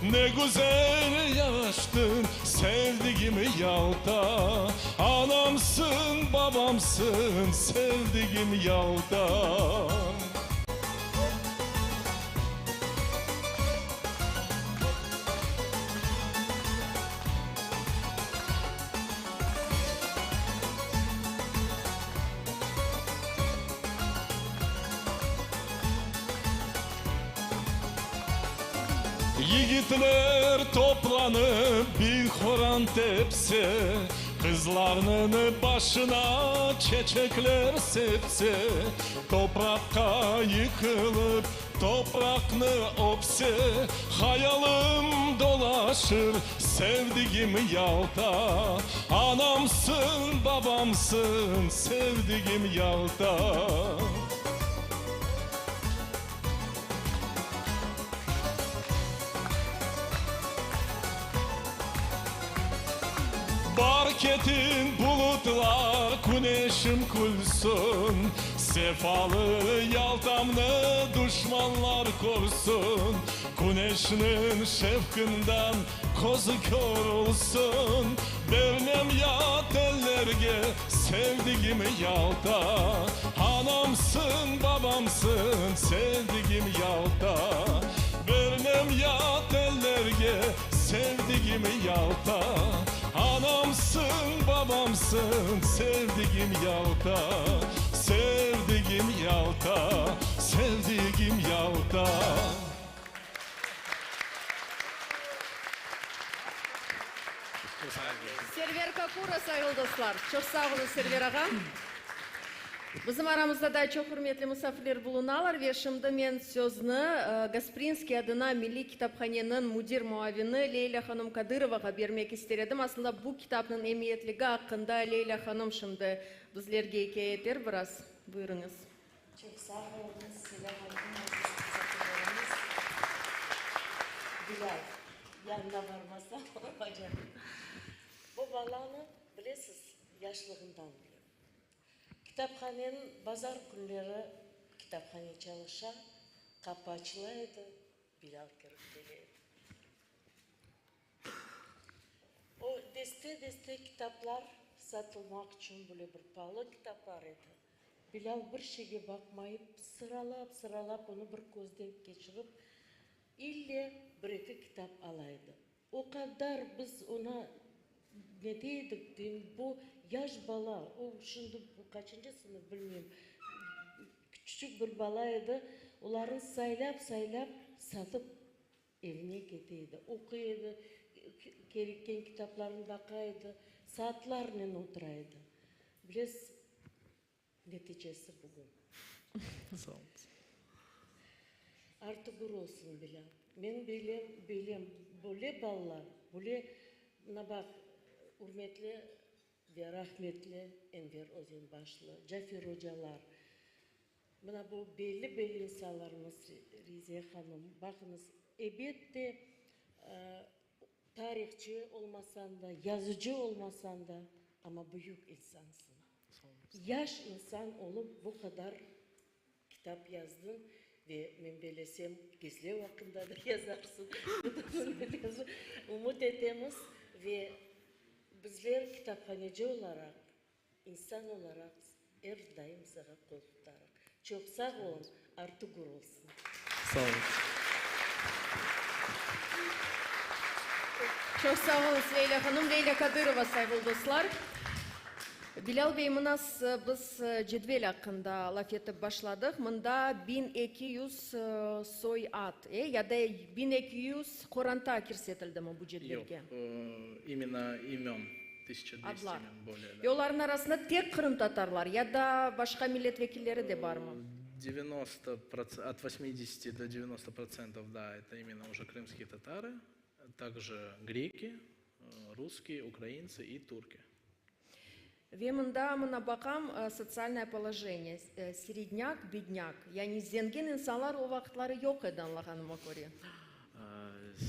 Ne güzel yaraştın, sevdigim Yalta. Anamsıñ, babamsıñ, sevdigim Yalta. Yigitler toplanıp bir horan tepse, Qızlarnıñ başına çeçekler sepse, Topraqqa yıqılıp topraqnı öpse, Hayalım dolaşır sevdigim Yalta. Anamsıñ, babamsıñ, sevdigim Yalta. Bar ketin bulutlar, küneşim külsün, Sefalı Yaltamnı duşmanlar körsün, Küneşniñ şevqinden közü kör olsun, Bermem yat ellerge sevdigim Yalta. Anamsıñ, babamsıñ, sevdigim Yalta. Bermem yat ellerge sevdigim Yalta. Anamsıñ, babamsıñ, sevdigim Yalta. Sevdigim Yalta, sevdigim Yalta. Server Kakura, sayğılı dostlar! Çoq sağ oluñ, Server ağa. Bizim aramızda da çoq ürmetli musafirler bulunalar ve şimdi men sözni Gasprinskiy adına Milliy kitaphaneniñ müdir muavini Leylâ hanım Kadırovağa bermek ister edim. Aslında bu kitapnıñ emiyetligi aqqında Leylâ hanım şimdi bizlerge ikâye eter biraz. Buyurıñız. Çoq sağ oluñız, selâm aleyküm, aziz musafirlerimiz. Bilâl, yanına barmasam olacaq. Bu balanı, bilesiz, yaşlığından bilem. Kitaphaneniñ bazar künleri. Kitaphane çalışa, qapı açıla edi, Bilâl kirip kele edi. O deste-deste kitaplar satılmaq içün böyle bir paalı kitaplar edi. Bilâl bir şeyge baqmayıp, sıralap-sıralap onı bir közden keçirip, ille bir-eki kitap ala edi. O qadar biz oña ne dey edik, deyim, bu yaş bala, o şimdi qaçıncı sınıf bilmeyim, küçüçik bir bala edi, olarnı saylap-saylap satıp evine kete edi. Oquy edi, kerekken kitaplarnı baqa edi, saatlarnen otura edi. Bilesiz, Neticesi bugün. Sağ oluñız. Artı bir olsun, Bilâl. Men bilem, bilem, böyle balalar, böyle, mına baq, ürmetli ve rahmetli Enver Özenbaşlı, Cafer ocalar, mına bu belli-belli insanlarımız, Riziye hanım, baqıñız, ebet de, tarihçı olmasañ da, yazıcı olmasañ da, amma büyük insansıñ. Yaş insan olıp bu qadar kitap yazdıñ ve men belesem Gezlev aqqında da yazarsıñ, ümüt etemiz ve bizler kitaphaneci olaraq, insan olaraq er daim saña qol tutarıq. Çoq sağ oluñ, artı gür olsun. Sağ oluñ. Çoq sağ oluñız, Leyla hanım. Leyla Kadırova, sayğılı dostlar. Bilâl bey, mına biz cedvel aqqında laf etip başladıq. Mında 1200 soy ad, e, ya da 1200 qoranta kirsetildimi bu cedvelge? Yoq, imенно imen, 1200 Adlar. imen, böyle, da. Ve olarnıñ arasında tek qırımtatarlar ya da başqa millet vekilleri de barmı? Devyanosto ot vosmidesяти до девяносто процентов, да, это именно уже крымские татары, также греки, русские, украинцы и турки. Ve mında, mına baqam, sotsialnoye položeniye, srednâk, bednâk, yani zengin insanlar o vaqıtları yoq edi, añlağanıma köre.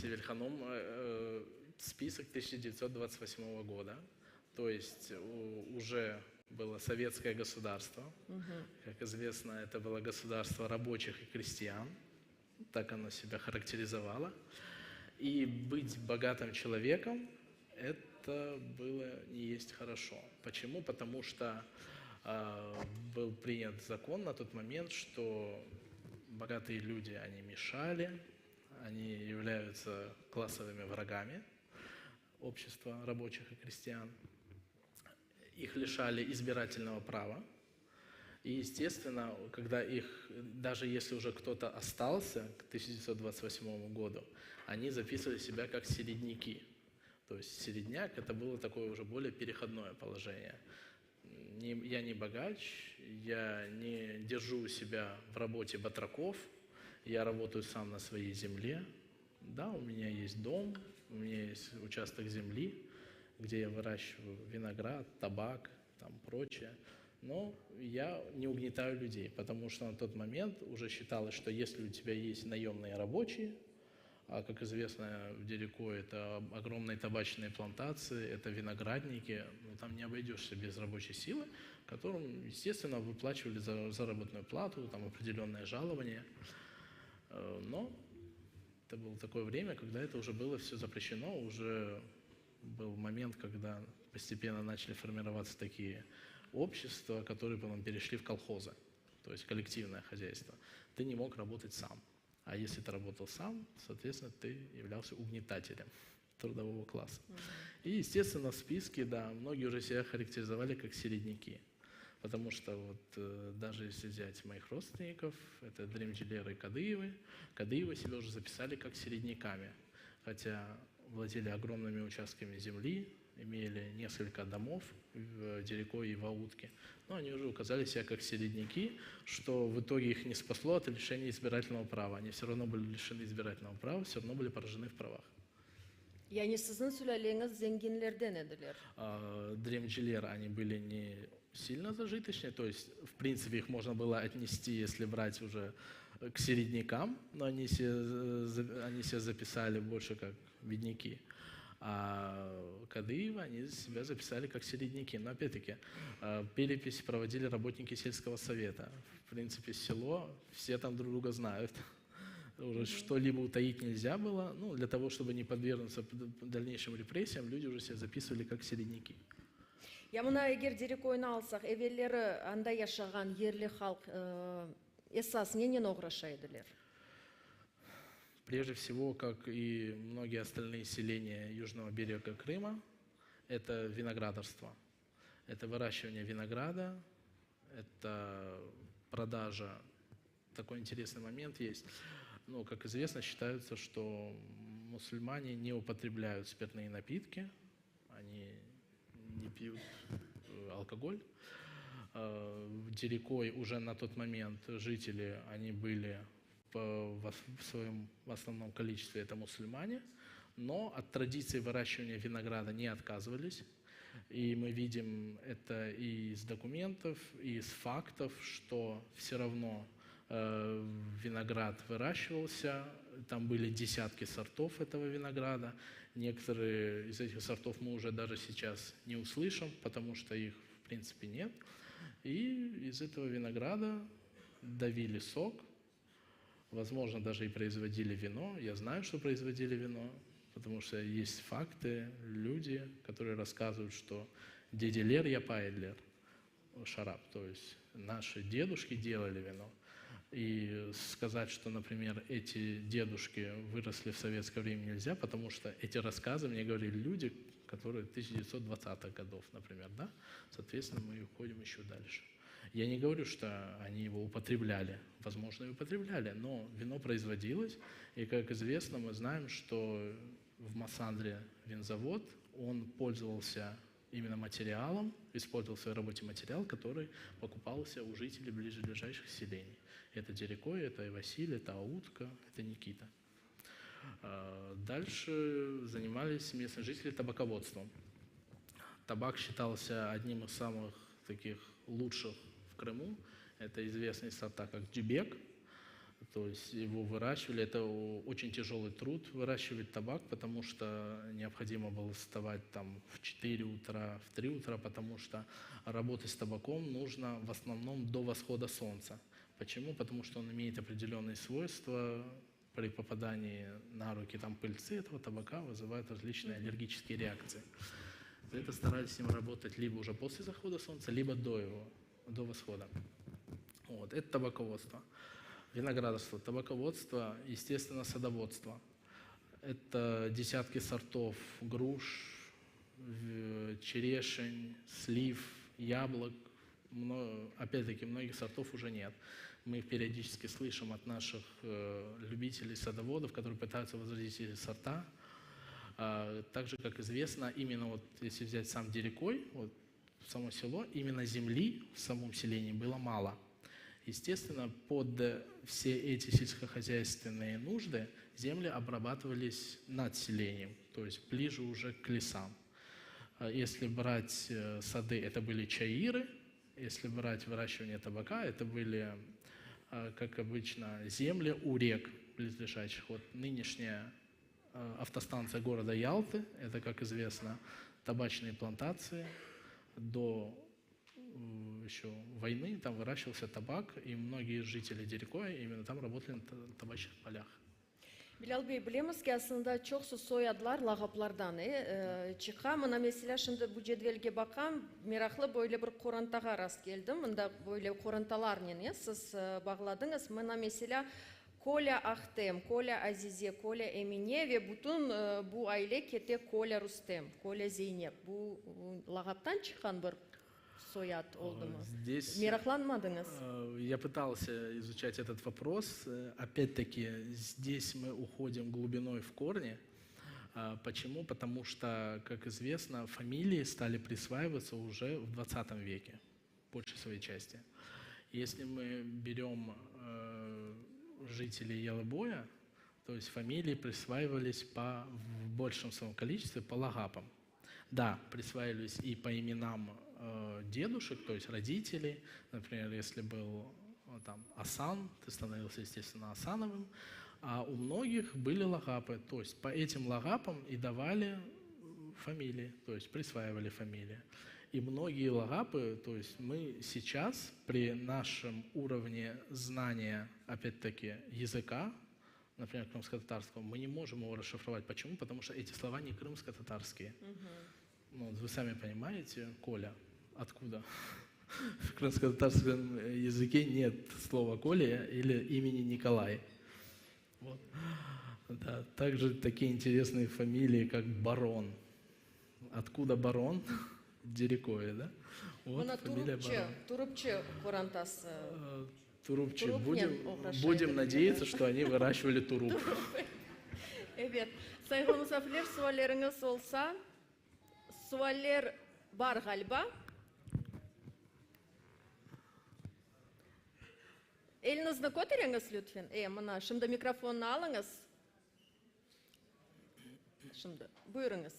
Sevil hanum, spisok tısяча девятьсот двадцать восьмого года, то есть уже было советское государство, как известно, это было государство рабочих и крестьян, так оно себя характеризовало. И быть богатым человеком – это было не есть хорошо. Почему? Потому что был принят закон на тот момент, что богатые люди, они мешали, они являются классовыми врагами общества рабочих и крестьян. Их лишали избирательного права. И, естественно, когда их, даже если уже кто-то остался к 1928 году, они записывали себя как середняки. То есть середняк – это было такое уже более переходное положение. Не, я не богач, я не держу у себя в работе батраков, я работаю сам на своей земле. Да, у меня есть дом, у меня есть участок земли, где я выращиваю виноград, табак, там прочее. Но я не угнетаю людей, потому что на тот момент уже считалось, что если у тебя есть наемные рабочие, а, как известно, в Дереко это огромные табачные плантации, это виноградники, ну, там не обойдешься без рабочей силы, которым, естественно, выплачивали за заработную плату, там определенное жалование. Но это было такое время, когда это уже было все запрещено, уже был момент, когда постепенно начали формироваться такие общества, которые потом перешли в колхозы, то есть коллективное хозяйство. Ты не мог работать сам. А если ты работал сам, соответственно, ты являлся угнетателем трудового класса. И, естественно, в списке, да, многие уже себя характеризовали как середняки. Потому что вот даже если взять моих родственников, это Дремджилеры и Кадыевы, Кадыевы себя уже записали как середняками, хотя владели огромными участками земли, имели несколько домов в Дереко и в Аутке, но они уже указали себя как середняки, что в итоге их не спасло от лишения избирательного права. Они все равно были лишены избирательного права, все равно были поражены в правах. Yani siziñ sülâleñiz zenginlerden ediler. Дремджилер, они были не сильно зажиточные, то есть, в принципе, их можно было отнести, если брать уже к середнякам, но они себя, они себя записали больше как бедняки. А Кадыева они себя записали как середняки. Но опять-таки, перепись проводили работники сельского совета. В принципе, село, все там друг друга знают. Уже что-либо утаить нельзя было. Ну, для того, чтобы не подвергнуться дальнейшим репрессиям, люди уже себя записывали как середняки. Ya mına eger Dereköyni alsaq, evelleri anda yaşağan yerli halq esas nenen oğraşa ediler? Прежде всего, как и многие остальные селения южного берега Крыма, это виноградарство. Это выращивание винограда, это продажа. Такой интересный момент есть. Ну, как известно, считается, что мусульмане не употребляют спиртные напитки, они не пьют э, алкоголь. Э, в Дерекой уже на тот момент жители, они были в своем в основном количестве это мусульмане, но от традиции выращивания винограда не отказывались. И мы видим это и из документов, и из фактов, что все равно э, виноград выращивался, там были десятки сортов этого винограда. Некоторые из этих сортов мы уже даже сейчас не услышим, потому что их в принципе нет. И из этого винограда давили сок, возможно, даже и производили вино. Я знаю, что производили вино, потому что есть факты, люди, которые рассказывают, что dedeler yapa ediler şarap, то есть наши дедушки делали вино. И сказать, что, например, эти дедушки выросли в советское время нельзя, потому что эти рассказы мне говорили люди, которые 1920-х годов, например, да? Соответственно, мы уходим еще дальше. Я не говорю, что они его употребляли. Возможно, и употребляли, но вино производилось. И, как известно, мы знаем, что в Массандре винзавод, он пользовался именно материалом, использовал в своей работе материал, который покупался у жителей ближайших селений. Это Дерекой, это Василий, это Аутка, это Никита. А, дальше занимались местные жители табаководством. Табак считался одним из самых таких лучших в Крыму. Это известные сорта, как дюбек, то есть его выращивали. Это очень тяжелый труд выращивать табак, потому что необходимо было вставать там в 4 утра, в 3 утра, потому что работать с табаком нужно в основном до восхода солнца. Почему? Потому что он имеет определенные свойства, при попадании на руки там пыльцы этого табака вызывают различные аллергические реакции. За это старались с ним работать либо уже после захода солнца, либо до его, до восхода. Вот, это табаководство. Виноградарство, табаководство, естественно, садоводство. Это десятки сортов груш, черешень, слив, яблок. Но, опять-таки, многих сортов уже нет. Мы их периодически слышим от наших э, любителей садоводов, которые пытаются возродить эти сорта. А, также, как известно, именно вот если взять сам Дерекой, вот само село, именно земли в самом селении было мало. Естественно, под все эти сельскохозяйственные нужды земли обрабатывались над селением, то есть ближе уже к лесам. А если брать э, сады, это были чаиры, если брать выращивание табака, это были, э, как обычно, земли у рек близлежащих. Вот нынешняя э, автостанция города Ялты, это, как известно, табачные плантации до еще войны там выращивался табак, и многие жители Дерекоя именно там работали на табачных полях. Bilâl bey, bilemiz ki, aslında çoqusı soyadlar lağaplardan e, çıqa. Mına, meselâ, şimdi bu cedvelge baqam, meraqlı böyle bir qorantağa rast keldim. Mında böyle qorantalarnen e, siz bağladıñız. Mına, meselâ, Kolâ Ahtem, Kolâ Azize, Kolâ Emine ve bütün bu aile kete Kolâ Rustem, Kolâ Zeynep. Bu lağaptan çıqqan bir soyad oldımı? Здесь Meraqlanmadıñız? Я пытался изучать этот вопрос. Опять-таки, здесь мы уходим глубиной в корни. Почему? Потому что, как известно, фамилии стали присваиваться уже в 20 веке, в большей своей части. Если мы берем э, жителей Ялыбоя, то есть фамилии присваивались по, в большем своем количестве по лагапам. Да, присваивались и по именам э, дедушек, то есть родителей. Например, если был э, там Асан, ты становился, естественно, Асановым. А у многих были лагапы. То есть по этим лагапам и давали Фамилии, то есть присваивали фамилии. И многие lağapı, то есть мы сейчас при нашем уровне знания, опять-таки, языка, например, крымско-татарского, мы не можем его расшифровать. Почему? Потому что эти слова не крымско-татарские. Ну, вы сами понимаете, Коля, откуда? В крымско-татарском языке нет слова Коля или имени Николай. Вот. Да, также такие интересные фамилии, как Барон. Откуда Барон? Дерекое, да? Вот Mına фамилия Turupçı, Барон. Turupçı qorantası. Turupçı. Turupnen Будем, oğraşa будем ediler, надеяться, да. что они выращивали туруп. Ebet. Sayğılı musafirler, sualleriñiz olsa, sualler bar ğaliba. Eliñizni köteriñiz, lütfen. E, mına, şimdi mikrofonnı alıñız. Şimdi, buyurıñız.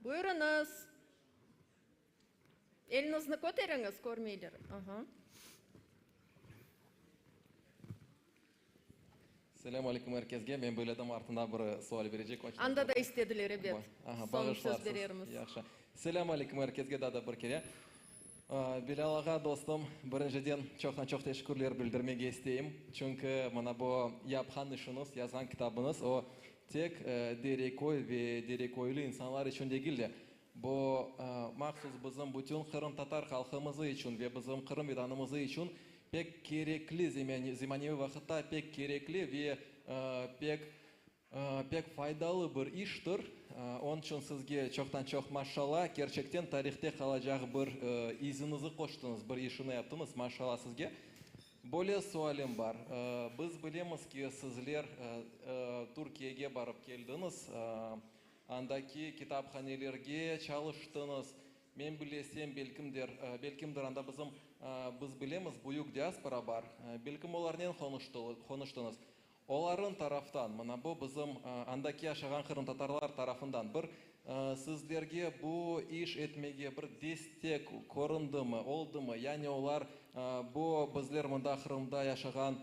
Buyurıñız. Eliñizni köteriñiz, körmeyler. Aha. Selâm aleyküm er kesge. Men böyle adam artında bir sual berecek. Anda da istediler, ebet. Aha, Soñ söz bağışlarsız. berermiz. Yahşı. Selâm aleyküm er kesge daa da bir kere. Bilâl ağa, dostum, birinciden çoqtan-çoq teşekkürler bildirmege isteyim. Çünki mına bu yapqan işiñiz, yazğan kitabıñız, o tek Dereköy ve dereköylü insanlar içün degil de, Bu, mahsus bizim bütün qırımtatar halqımızı içün ve bizim Qırım Vetanımızı içün pek kerekli, zemaneviy vaqıtta pek kerekli ve pek, pek faydalı bir iştir. Onıñ içün sizge çoqtan-çoq maşalla, kerçekten tarihte qalacaq bir iziñizi qoştıñız, bir işini yaptıñız, maşalla sizge. Böyle sualim bar. Biz bilemiz ki, sizler Türkiyege barıp keldiñiz. Andaki kitaphanelerge çalıştıñız. Men bilesem, belkimdir, belkimdir anda bizim, biz bilemiz, büyük diaspora bar, belkim olarnen qonuştıñız. Olarıñ taraftan, mına bu bizim andaki yaşağan qırımtatarlar tarafından bir sizlerge bu iş etmege bir destek köründimi, oldımı? Yani olar bu bizler mında Qırımda yaşağan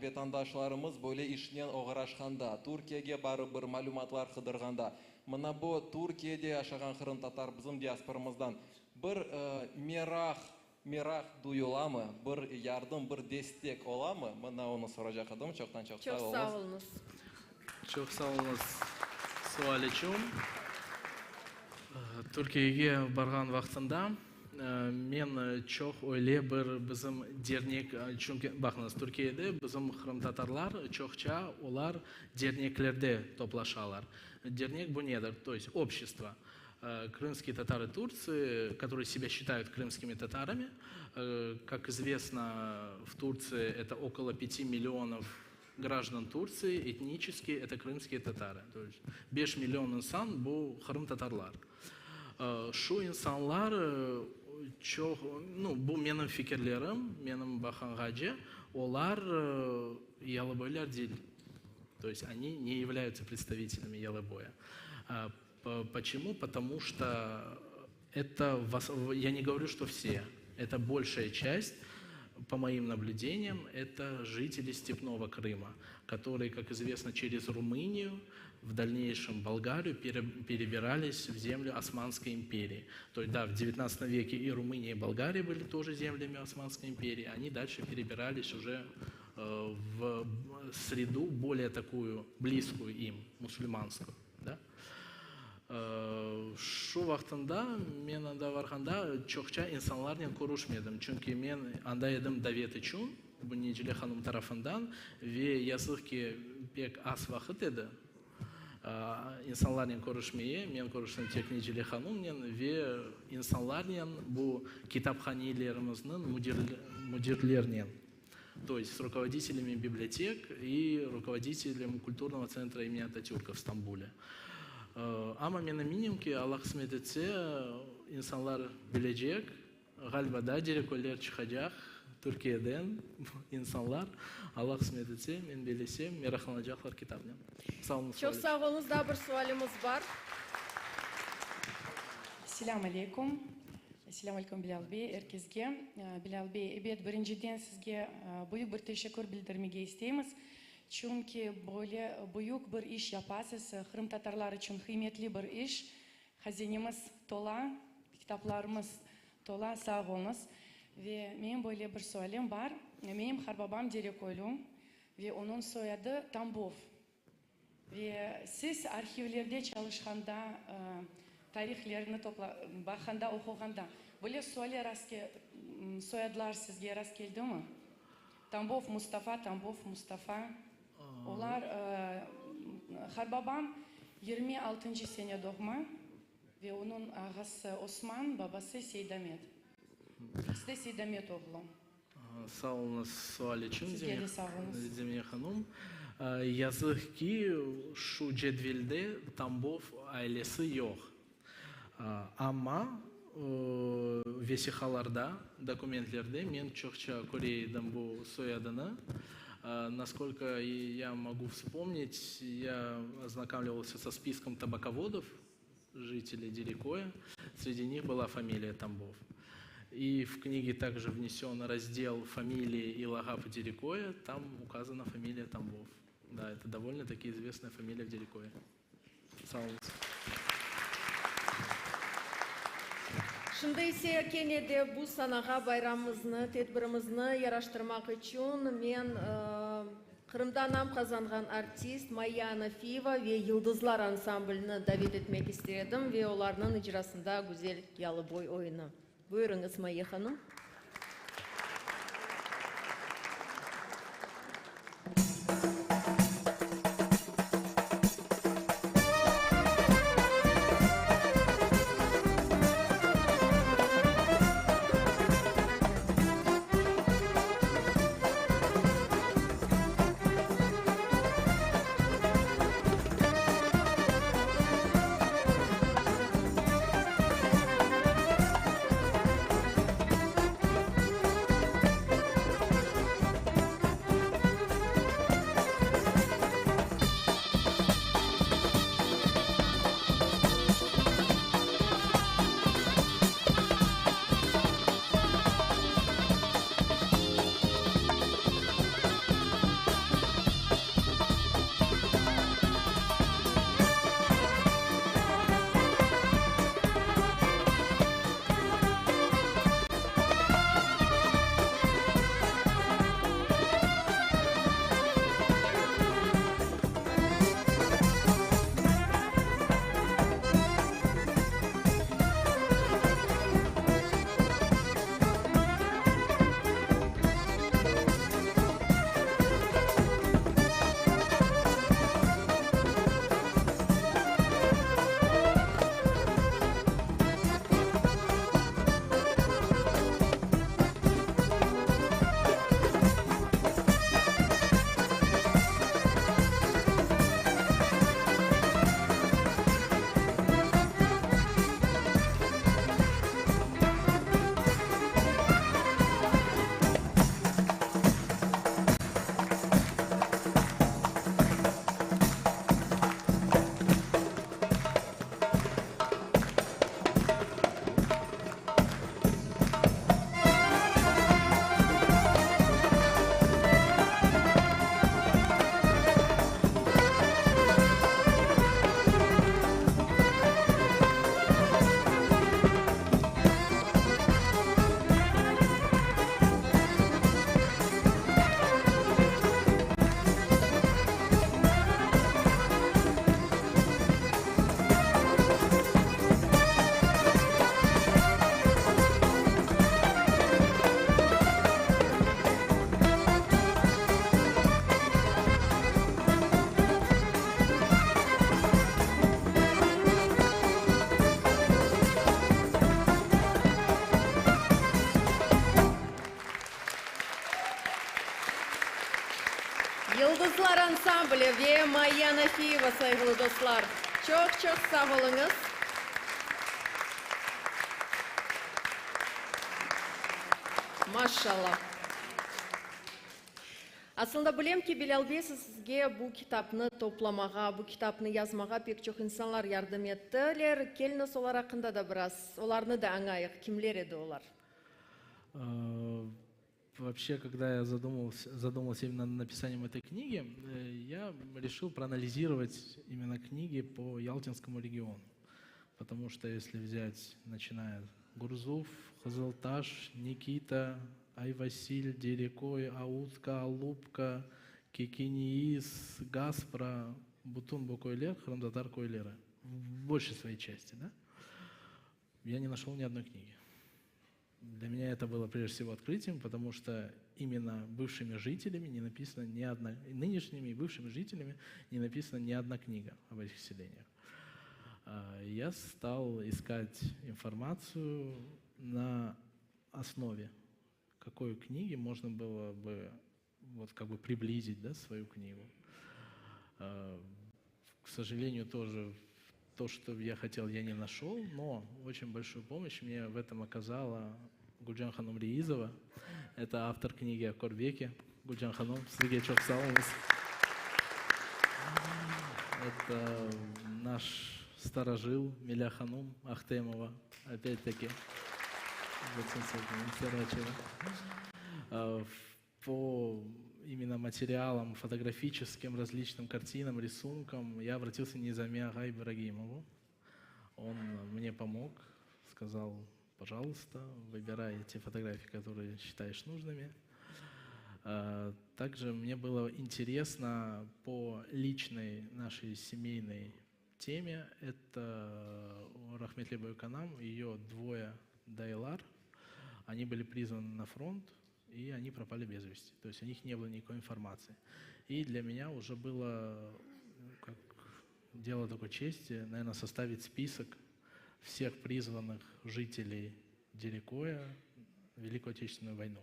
Vetandaşlarımız böyle işnen oğraşqanda, Türkiyege barıp bir malümatlar qıdırğanda, mına bu Türkiyede yaşağan qırımtatar bizim diasporamızdan bir meraq, meraq duyulamı, bir yardım, bir destek olamı? Mına onı soracaq edim. Çoqtan çoq sağ Çoq oluñız. sağ oluñız. Çoq sağ oluñız sual içün. Türkiyege barğan vaqtında Men çoq öyle bir bizim dernek, çünki, baqıñız, Türkiyede bizim qırımtatarlar çoqça olar derneklerde toplaşalar. Dernek bu nedir? To est общество. Krımskiye tatarı Turtsii, которые себя считают krımskими tatarами, как известно, в Турции это около пяти миллионов граждан Турции, этнически это крымские татары. То есть beş million insan bu qırımtatarlar. Şu insanlar çoq, nu, bu menim fikirlerim, menim baqanğace, olar yalıboylar değil. То есть они не являются представителями Ялыбоя. Почему? Потому что это, я не говорю, что все, это большая часть, по моим наблюдениям, это жители Степного Крыма, которые, как известно, через Румынию, в дальнейшем Болгарию перебирались в землю Османской империи. То есть, да, в XIX веке и Румыния, и Болгария были тоже землями Османской империи, они дальше перебирались уже в среду более такую близкую им, мусульманскую. Да? Şu vaqtında men anda varğanda çoqça insanlarnen körüşmedim, çünki men anda edim davet içün, bu Necile hanım tarafından, ve yazıq ki, pek az vaqıt edi insanlarnen körüşmeye, men körüştim tek Necile hanımnen ve insanlarnen, bu kitaphanelerimizniñ müdirlernen. То есть с руководителями библиотек и руководителем культурного центра имени Ататюрка в Стамбуле. Amma men eminim ki, Alla qısmet etse, insanlar bilecek, ğaliba da Dereköller çıqacaq Türkiyeden insanlar, Alla qısmet etse, men belesem, meraqlanacaqlar kitapnen. Sağ oluñız, Çoq sağ oluñız. Daa bir sualimiz bar. Selâm aleyküm. Selâm aleyküm, Bilâl bey, er kesge. Bilâl bey, ebet, birinciden sizge büyük bir teşekkür bildirmege isteymiz. Çünki böyle büyük bir iş yapasız, qırımtatarlar içün qıymetli bir iş. Hazinemiz tola, kitaplarımız tola, sağ oluñız. Ve menim böyle bir sualim bar. Menim qarbabam Dereköylü ve onıñ soyadı Tambov. Ve siz arhivlerde çalışqanda, tarihlerni baqqanda, oquğanda, böyle sualler rastke, soyadlar sizge rastkeldimi? Tambov Mustafa, Tambov Mustafa. Olar, qarbabam 26-ncı sene doğma ve onıñ ağası Osman, babası Seydamet. İkisi de Seydamet oğlu. Sağ oluñız sual içün, Sizge de sağ oluñız. Zemine hanum. Yazıq ki, şu cedvelde Tambov ailesi yoq. Amma vesiqalarda, dokumentlerde men çoqça köre edim bu soyadını. Naskolko ya mogu vspomnit, ya oznakamlivalsâ so spiskom tabakovodov, jiteley Derekoya, sredi nih byla familiya Tambov. И в книге также внесен раздел фамилии и lağapı Derekoя, там указана фамилия Тамбов. Да, это довольно-таки известная фамилия в Дерекое. Sağ oluñız. Şimdi ise kene de bu sanağa bayramımıznı, tedbirimizni yaraştırmaq içün men Qırımda nam qazanğan artist Mayya Anafiyeva ve Yıldızlar ansamblini davet etmek ister edim ve olarnıñ icrasında güzel yalıboy oyunı. Buyurıñız, Mayya hanım. Yıldızlar ansambli ve Mayya Nafiyeva, sayğılı dostlar! Çoq-çoq sağ oluñız! Maşşallah! Aslında bilem ki, Bilâl bey, sizge bu kitapnı toplamağa, bu kitapnı yazmağa pek çoq insanlar yardım ettiler. Keliñiz, olar aqqında da biraz, olarnı da añayıq, kimler edi olar? Вообще, когда я задумался, задумался именно над написанием этой книги, э, я решил проанализировать именно книги по Ялтинскому региону. Потому что если взять, начиная Гурзуф, Кызылташ, Никита, Айвасиль, Дерекой, Аутка, Алупка, Кекениис, Гаспра, Бутун bu köyler, Qırımtatar köyleri. В большей своей части, да? Я не нашел ни одной книги. Для меня это было прежде всего открытием, потому что именно бывшими жителями не написана ни одна, нынешними и бывшими жителями не написана ни одна книга об этих селениях. А, я стал искать информацию на основе какой книги можно было бы вот как бы приблизить да, свою книгу. А, к сожалению, тоже то, что я хотел, я не нашел, но очень большую помощь мне в этом оказала Гульджан Ханум Реизова. Это автор книги о Корбеке. Гульджан Ханум, sizge çoq sağ oluñız. Это наш старожил Миля Ханум Ахтемова, опять-таки, а, по именно материалам, фотографическим, различным картинам, рисункам я обратился Низами ağa Ибрагимову. Он мне помог, сказал, пожалуйста, выбирай те фотографии, которые считаешь нужными. А, также мне было интересно по личной нашей семейной теме. Это rahmetli büyükanam, ее двое dayılar. Они были призваны на фронт, и они пропали без вести. То есть о них не было никакой информации. И для меня уже было как дело такой чести, наверное, составить список всех призванных жителей Дерекоя в Великую Отечественную войну.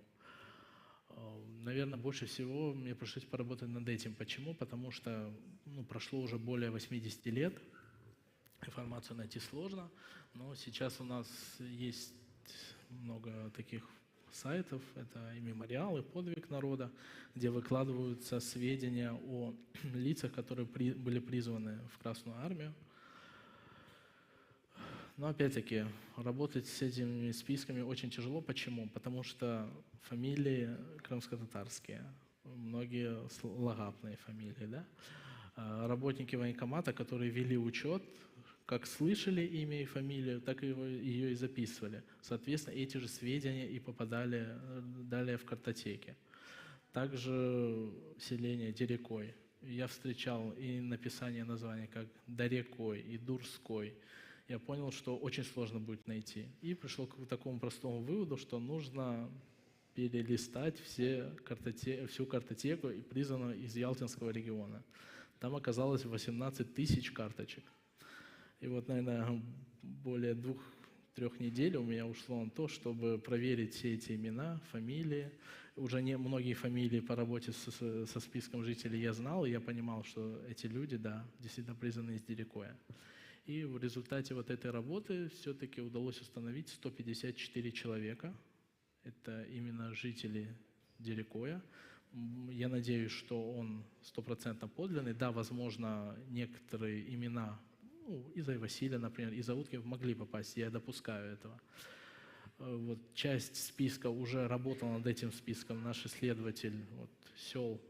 Наверное, больше всего мне пришлось поработать над этим. Почему? Потому что ну, прошло уже более 80 лет, информацию найти сложно, но сейчас у нас есть много таких сайтов, это и мемориалы, подвиг народа, где выкладываются сведения о лицах, которые при, были призваны в Красную Армию. Но опять-таки, работать с этими списками очень тяжело. Почему? Потому что фамилии крымско-татарские, многие lağapные фамилии, да? А, работники военкомата, которые вели учет, как слышали имя и фамилию, так и его, ее и записывали. Соответственно, эти же сведения и попадали э, далее в картотеки. Также селение Дерекой. Я встречал и написание названия как Дарекой и Дурской. Я понял, что очень сложно будет найти. И пришел к такому простому выводу, что нужно перелистать все картоте... всю картотеку, и призванную из Ялтинского региона. Там оказалось 18 тысяч карточек. И вот, наверное, более двух-трех недель у меня ушло на то, чтобы проверить все эти имена, фамилии. Уже не многие фамилии по работе со, со списком жителей я знал, и я понимал, что эти люди, да, действительно призваны из Дерекоя. И в результате вот этой работы все-таки удалось установить 154 человека. Это именно жители Дерекоя. Я надеюсь, что он стопроцентно подлинный. Да, возможно, некоторые имена ну, из Айвасиля, например, из Аутки могли попасть, я допускаю этого. Э, вот часть списка уже работала над этим списком. Наш исследователь вот, сел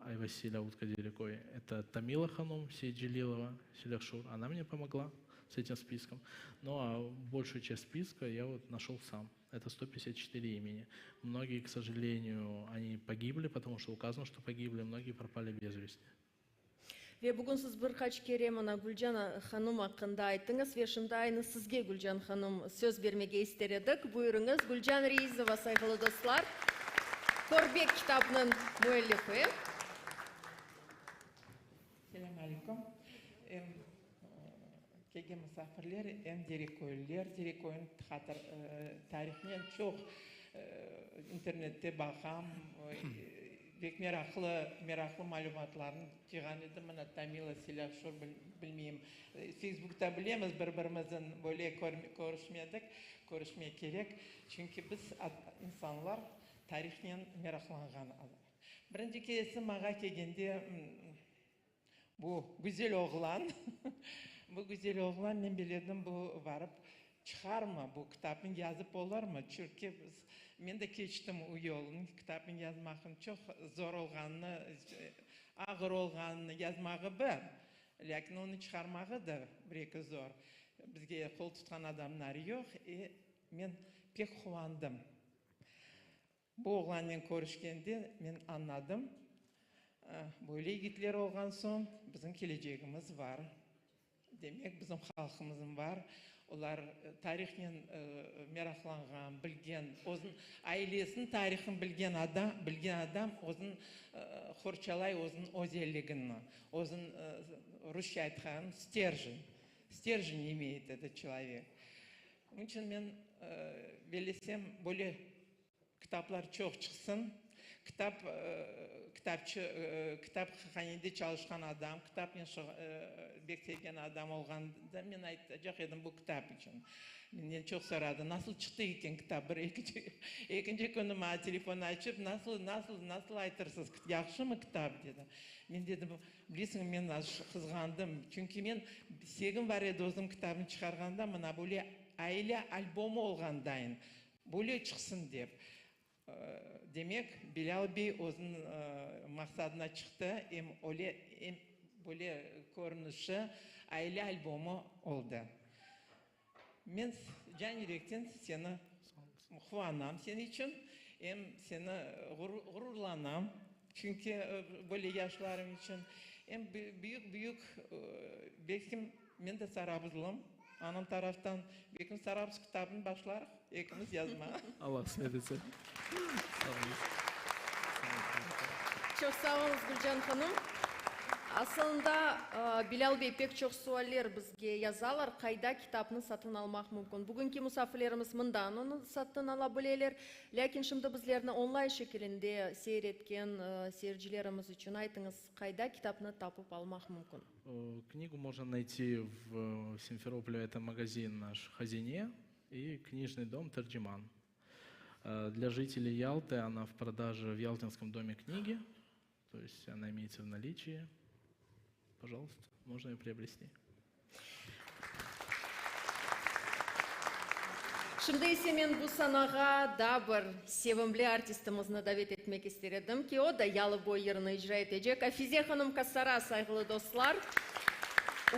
Айвасиля Аутка Дерекой, это Тамила Ханум Сейджилилова, Селяхшур, она мне помогла с этим списком. Ну а большую часть списка я вот нашел сам. Это 154 имени. Многие, к сожалению, они погибли, потому что указано, что погибли, многие пропали без вести. Ve bugün siz bir qaç kere mına Gülcan hanım aqqında ayttıñız ve şimdi aynı sizge Gülcan hanım söz bermege ister edik. Buyurıñız, Gülcan Reizova, sayğılı dostlar, Körbek kitabınıñ müellifi. Selâm aleyküm. Em kelgen musafirler, em Dereköylüler. Dereköyniñ hatır tarihinen çoq internette baqam. Pek meraqlı, meraqlı malümatlarnı cıyğan edim. Mına Tamila Selâşur, bilmeyim, Feysbukta bilemiz bir-birimizin, böyle körüşmedik. Körüşmek kerek, çünki biz, insanlar, tarihnen meraqlanğan. Birinci keresi maña kelgende bu güzel oğlan, bu güzel oğlan, men bilirdim, bu barıp. Çıqarmı bu kitapnı yazıp olurmı? Çünki biz, men de keçtim o yolnı, kitapnı yazmaqnıñ çoq zor olğanını, ağır olğanını, yazmağı bir, lâkin onı çıqarmağı da bir-eki zor. Bizge qol tutqan adamlar yoq, e, men pek quvandım. Bu oğlannen körüşkende men añladım, böyle yigitler olğan soñ bizim kelecegimiz bar. Demek, bizim halqımızın bar. Olar tarihnen meraqlanğan, bilgen, özüniñ ailesiniñ tarihını bilgen adam, bilgen adam özüniñ qorçalay özüniñ özelligini, özüniñ, rusça aytqanım, sterjen, sterjen imeyet etot çelovek. Onıñ içün men bellesem, böyle kitaplar çoq çıqsın. Kitap, kitapçı, kitaphanede çalışqan adam, kitapnen bek sevgen adam olğanda men aytacaq edim bu kitap içün. Menden çoq soradı, nasıl çıqtı eken kitap? Bir ekinci, ekinci künü maña telefon açıp, nasıl, nasıl, nasıl aytırsız, yahşımı kitap, dedi. Men dedim, Bilesiñmi, men az qızğandım, çünki men istegim bar edi özüm kitabını çıqarğanda mına böyle aile albomı olğandayın, böyle çıqsın dep. Demek, Bilâl bey özüniñ maqsadına çıqtı, em öyle, em böyle körünişi aile albomı oldı. Men can yürekten seni quvanam sen içün, em seni ğururlanam, çünki böyle yaşlarım içün, em büyük-büyük, belkim, men de sarabuzlım, anam taraftan, belkim, Sarabuz kitabını başlarıq ekimiz yazmağa. Allah qısmet etse. Sağ oluñız. Çoq sağ oluñız, Gülcan hanım. Asılında, Bilâl bey, pek çoq sualler bizge yazalar, qayda kitapnı satın almaq mümkün. Bugünki musafirlerimiz mından onı satın ala bileler. Lâkin şimdi bizlerni onlayn şekilinde seyir etken seyircilerimiz içün aytıñız, qayda kitapnı tapıp almaq mümkün? Knigu можно найти в Simferopole, это магазин наш Hazine и книжный дом Terciman. Для жителей Ялты она в продаже в Ялтинском доме книги, то есть она имеется в наличии. Пожалуйста, можно ее приобрести. Şimdi ise men bu sanağa daa bir sevimli artistimizni davet etmek ister edim ki, o da Yalıboy yırını icra etecek. Afize hanım Kasara, sayğılı dostlar,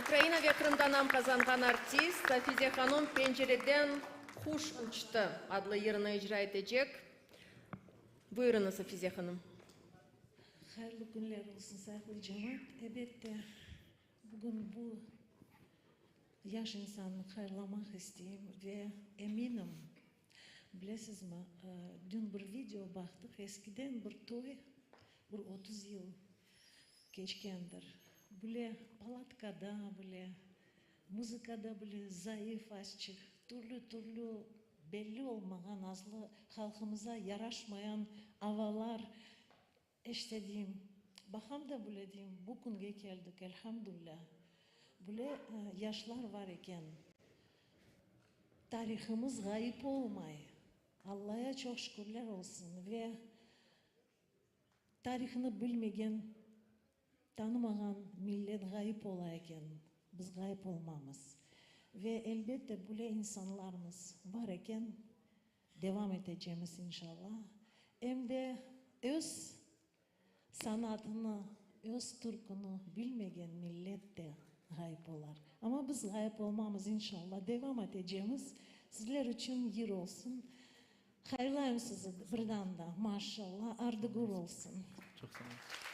Ukraina ve Qırımda nam qazanğan artist Afize hanım Pencereden quş uçtı adlı yırını icra etecek. Buyurıñız, Afize hanım. Hayırlı künler olsun, sayğılı cemaat. Ebette, bugün bu yaş insannı hayırlamaq isteyim ve eminim, bilesizmi, dün bir video baqtıq, eskiden bir toy, bir 30 yıl keçkendir, bile palatkada bile, muzıkada bile zayıf azçıq, türlü-türlü belli olmağan, aslı halqımıza yaraşmayan avalar İşte, deyim, baqam da bile, deyim, bu künge keldik, elhamdülilâ. Bile yaşlar var eken. Tarihımız ğayıp olmay. Allaya çoq şükürler olsun ve tarihını bilmegen, tanımağan millet ğayıp ola eken. Biz ğayıp olmamız. Ve elbette bile insanlarımız var eken, Devam etecemiz inşallah. Em de öz sanatını, öz türküni bilmegen millet de ğayıp olar. Amma biz ğayıp olmamız inşallah, devam etecemiz. Sizler içün yır olsun. Hayırlayım sizi birdan da, maşallah, ardı-gür olsun. Çoq sağ oluñız.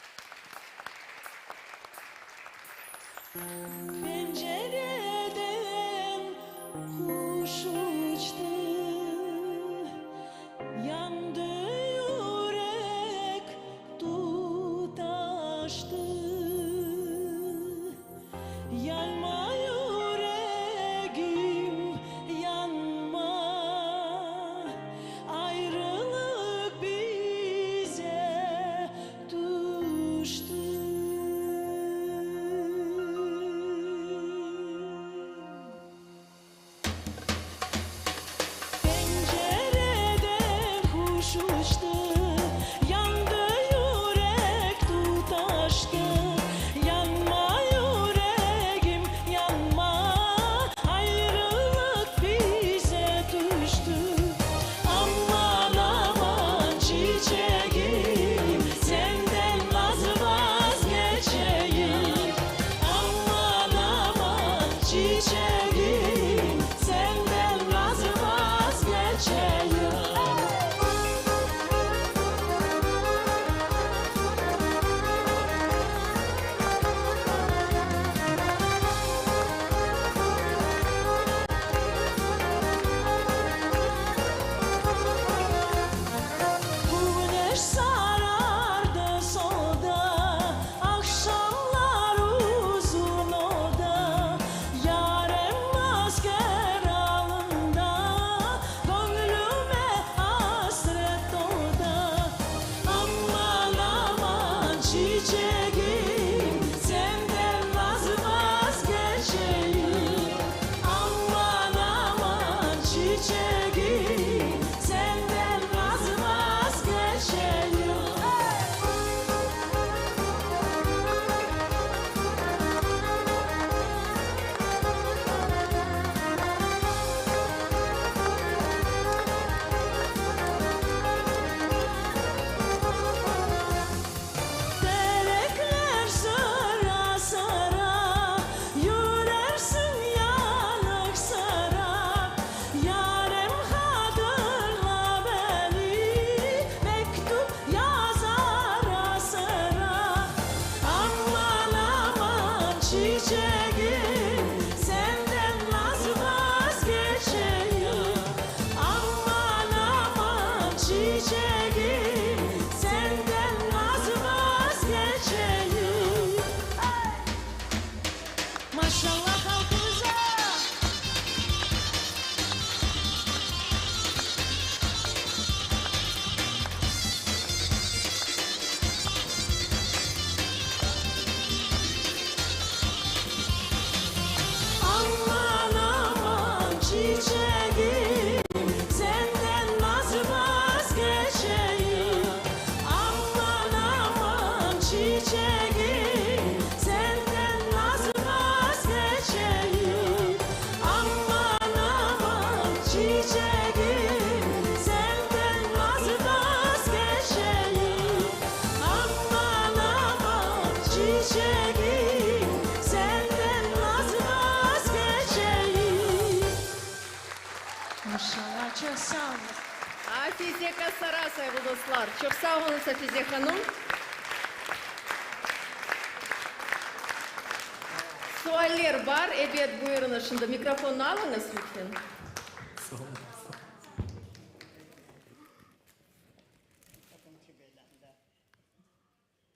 Pencereden quş uçtı, Yandı yürek tutaştı. Yanma yüregim, yanma, Ayrılıq bize tüşti. Pencereden quş uçtı, Yandı yürek tutaştı. Yanma yüregim, yanma, Ayrılıq bize. Sayğılı dostlar, çoq sağ oluñız, Afize hanım. Sualler bar, ebet, buyurıñız, şimdi mikrofonnı alıñız, lütfen.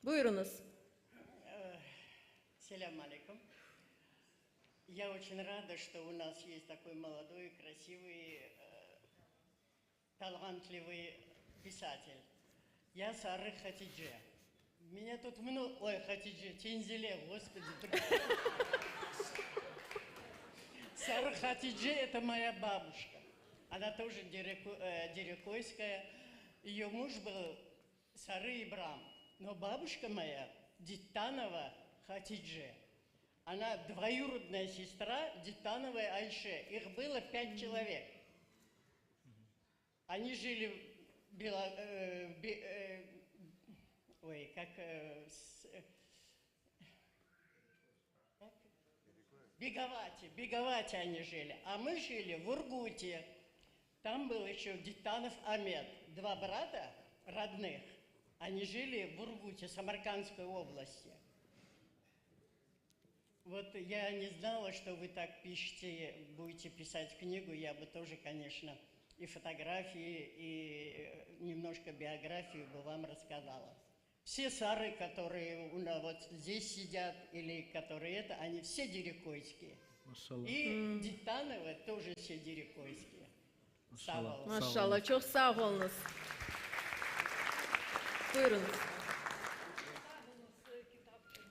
Buyurıñız. Selâm aleyküm. Я очень рада, что у нас есть такой молодой, красивый, талантливый писатель. Я Сары Хатидже. Меня тут много... Ой, Хатидже, Тензиле, господи. Сары Хатидже – это моя бабушка. Она тоже дерекойская. Ее муж был Сары Ибрам. Но бабушка моя Диттанова Хатидже. Она двоюродная сестра Диттановой Айше. Их было пять человек. Они жили в Бело, э, бе, э, ой, как, э, с, э, Беговате, Беговате они жили. А мы жили в Ургуте. Там был еще Диттанов Амет. Два брата родных. Они жили в Ургуте, Самаркандской области. Вот я не знала, что вы так пишете, будете писать книгу. Я бы тоже, конечно, и фотографии, и немножко биографию бы вам рассказала. Все сары, которые у нас вот здесь сидят, или которые это, они все дерекойские. Maşallah. И Диттановы тоже все дерекойские. Maşallah. Maşallah, çoq sağ oluñız. Buyurıñız.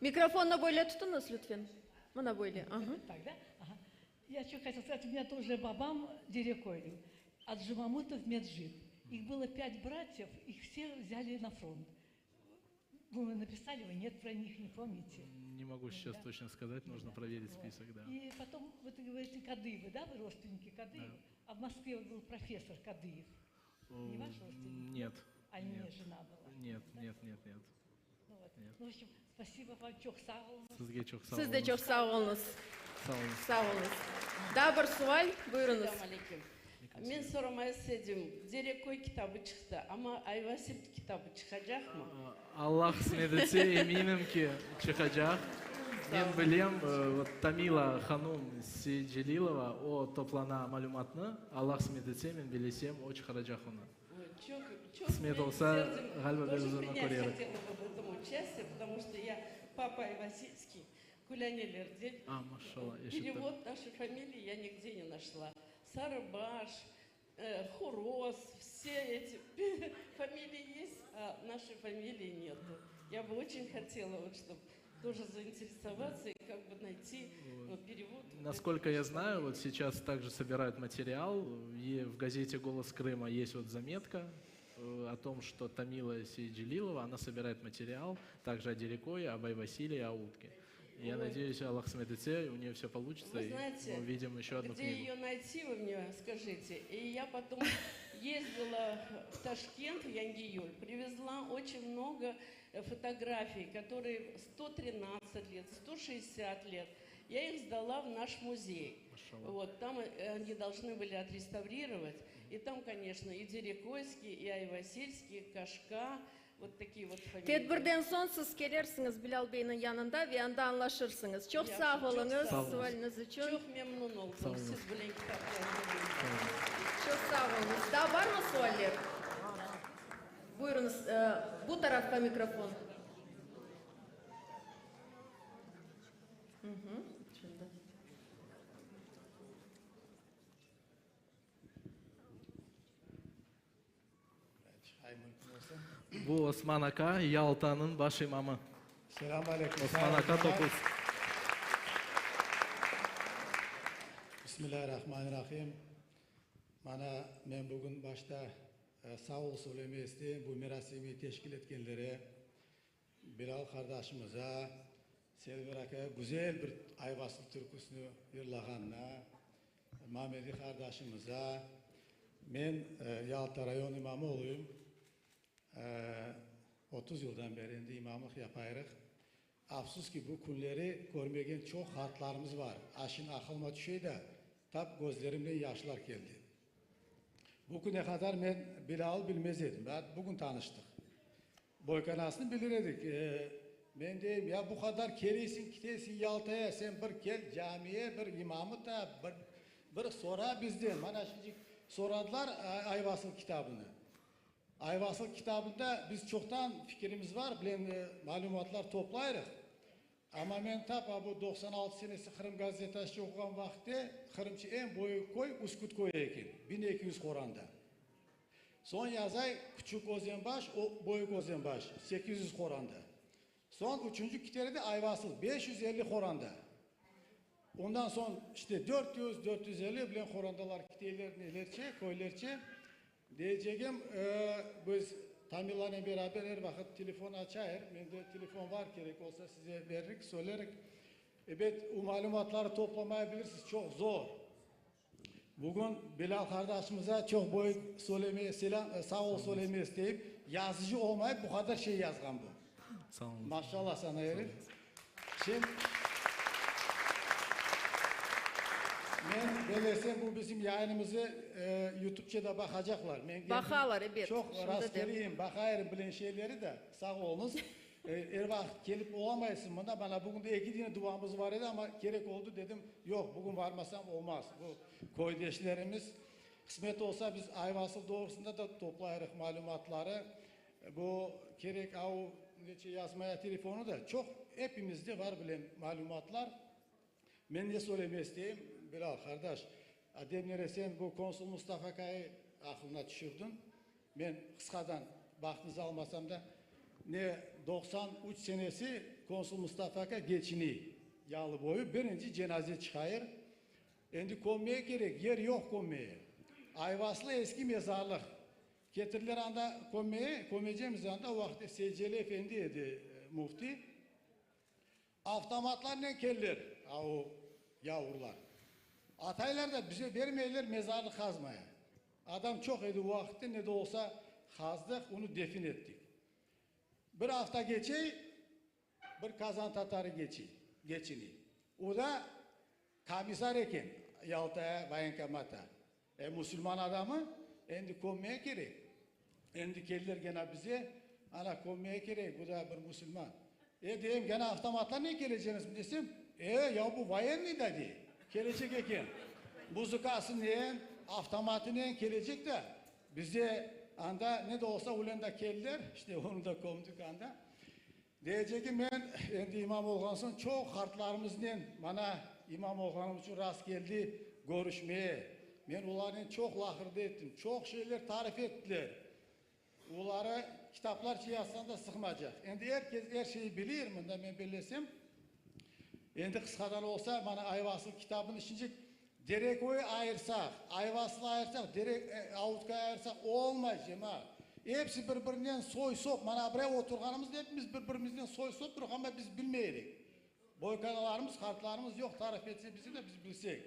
Mikrofonnı böyle tutuñız, lütfen. Mına böyle. Aha. Так, да? Ага. Я что хотела сказать, у меня тоже babam Dereköylü, Аджимамутов Меджид. Их было пять братьев, их все взяли на фронт. Вы написали, вы нет про них, не помните? Не могу сейчас Да. точно сказать, нужно Да. проверить Вот. список, да. И потом, вот вы говорите, Кадыевы, да, вы родственники Кадыева? Да. А в Москве был профессор Кадыев. Не ваш родственник? Нет. А не нет. жена была? Нет, нет, нет, нет. Ну, вот. Нет. Ну, в общем, спасибо вам, çoq sağ oluñız. Sizge çoq sağ Siz de oluñız. çoq sağ oluñız. Sağ oluñız. Sağ oluñız. Daa bir sual, buyurıñız. Selâm aleyküm. Men soramay istedim, Dereköy kitabı çıqtı, amma Ayvasil kitabı çıqacaqmı? Allah qısmet etse, eminim ki, çıqacaq. Men bilem, vot Tamila hanum Seytcelilova, o toplana malümatnı, Allah qısmet etse, men bilesem, o çıqaracaq onı. Çoq, çoq Qısmet olsa, ğaliba biz onı körerik. хотела бы в этом участие, потому что я папа Айвасильский, Kulânelerde. A, maşallah, eşittim. Перевод нашей фамилии я нигде не нашла. Сарыбаш, Хороз, все эти фамилии есть, а нашей фамилии нету. Я бы очень хотела, вот, чтобы тоже заинтересоваться и как бы найти вот, перевод. Насколько я знаю, вот сейчас также собирают материал. И в газете «Голос Крыма» есть вот заметка о том, что Тамила Сейджилилова, она собирает материал также о Дерекое, об Айвасилии, о Утке. Я Ой. надеюсь, Allah qısmet etse, у нее все получится, Вы и знаете, мы увидим еще одну где книгу. ее найти, вы мне скажите. И я потом ездила в Ташкент, в Янгиюль, привезла очень много фотографий, которые 113 лет, 160 лет. Я их сдала в наш музей. Maşallah. Вот, там они должны были отреставрировать. И там, конечно, и Дерекойский, и Айвасильский, Кашка, вот такие вот фамилии. Tedbirden soñ siz kelirsiñiz Bilâl beyniñ yanında ve anda añlaşırsıñız. Çoq sağ oluñız Sağ oluñız. sualiñiz içün. Çoq memnün oldım. Sağ oluñız. Siz bilen kitap Çoq sağ oluñız. Daa barmı sualler? Buyurıñız, bu tarafqa mikrofon. Şimdi. Bu Osman aka, Yaltanıñ baş imamı. Selâm aleyküm. Osman aka Topuz. Bismillâhirrahmanirrahim. Mana men bugün başta sağ ol söylemege isteyim bu merasimni teşkil etkenlere, Bilâl qardaşımıza, Server akaya güzel bir Ayvasıl türküsini yırlağanına, Mamedi qardaşımıza. Men Yalta rayon imamı oluyım. 30 yıldan beri endi imamlıq yapayırıq. Afsus ki, bu künleri körmegen çoq qartlarımız bar. A şimdi aqılıma tüşey da, tap közlerimden yaşlar keldi. Bu küne qadar men Bilâlnı bilmez edim, bugün tanıştıq. Boykanasını bilir edik. Men deyim, ya bu qadar keleysiñ, kitesiñ Yaltaya, sen bir kel camiye, bir imamı tap, bir, bir sora bizden. Mana şimdi soradılar Ayvasıl kitabını. Ayvasıl kitabında biz çoqtan fikirimiz var, bilen malümatlar toplayırıq. Amma men tap a bu 96 senesi Qırım gazetasıca oquğan vaqıtte Qırımçı eñ boyuk köy Üsküt köyü eken, 1200 qoranda. Soñ yazay Küçük Özenbaş, o Böyük Özenbaş, 800 qoranda. Soñ üçünci kitere de Ayvasıl, 550 qoranda. Ondan soñ işte 400, 450 bilen qorandalar kiteyler nelerçe, köylerçe. Deycegim, biz Tamilanen beraber er vaqıt telefon açayır. Mende telefon var, kerek olsa size veririk, söylerik. Ebet, o malümatları toplamaya bilirsiz, çoq zor. Bugün Bilâl qardaşımıza çoq böyük söylemeye selâm, sağ ol söylemeye isteyim. Yazıcı olmayıp bu qadar şey yazğan bu. Sağ oluñız. Maşallah sana herif. Şimdi men belesem bu bizim yayınımızı YouTubeça da baqacaqlar. Men Baqalar, ebet. Çoq Şimdi de. rast keleyim, baqayırım bilen şeyleri de. Sağ oluñız. Er vaqıt kelip olamaysıñ mında. Mana bugün de eki dene duamız bar edi, amma kerek oldı, dedim, yoq, bugün barmasam olmaz. Bu köydeşlerimiz, qısmet olsa, biz Ayvasıl doğrusında da toplayırıq malümatları. Bu kerek av neçe yazmaya telefonı da çoq, epimizde var bilem malümatlar. Men ne söylemeye isteyim, Bilâl qardaş, Ademlere sen bu konsul Mustafa akayı aqlına tüşürdiñ. Men qısqadan, vaqtıñızı almasam da, ne 93 senesi konsul Mustafa aka geçiniy yalı boyu birinci cenaze çıqayır. Endi kömmeye kerek, yer yoq kömmeye. Ayvaslı eski mezarlıq. Ketirdiler anda kömmeye, kömecemiz anda, o vaqıt Seyceli efendi edi müfti. Avtomatlarnen keldiler a o yavurlar. Ataylar da bize bermeyler mezarlıq qazmaya. Adam çoq edi o vaqıtte, ne de olsa qazdıq, onı defin ettik. Bir afta keçey, bir kazan tatarı keçey, geçiniy. O da komissar eken Yaltaya voyenkomata. E, musulman adamı, endi kömmeye kerek. Endi keldiler gene bize, ana, kömmeye kerek, bu da bir musulman. E, deyim, gene avtomatlarnen keleceñizmi desem, e, ya bu voyennıy da dey, kelecek eken. Muzıkasınen, avtomatınen kelecek da, bize anda ne de olsa ulen da keldiler, işte onı da kömdik anda. Deycegim, men endi imam olğan soñ çoq qartlarımıznen, mana, imam olğanım içün rast keldi, körüşmeye. Men olarnen çoq laqırdı ettim, çoq şeyler tarif ettiler. Oları kitaplarça yazsañ da sığmacaq. Endi er kes er şeyi bilir, mında men bellesem. Endi qısqadan olsa, mana Ayvasıl kitabını şincik Dereköy ayırsaq, Ayvasıl ayırsaq, Dere, Avutköy ayırsaq, olmay, cemaat. Episi bir-birinen soy-sop. Mana buraya oturğanımızda epimiz bir-birimizden soy-soptırıq, amma biz bilmeyirik. Boykanalarımız, qartlarımız yoq, tarif etse bize de biz bilsek.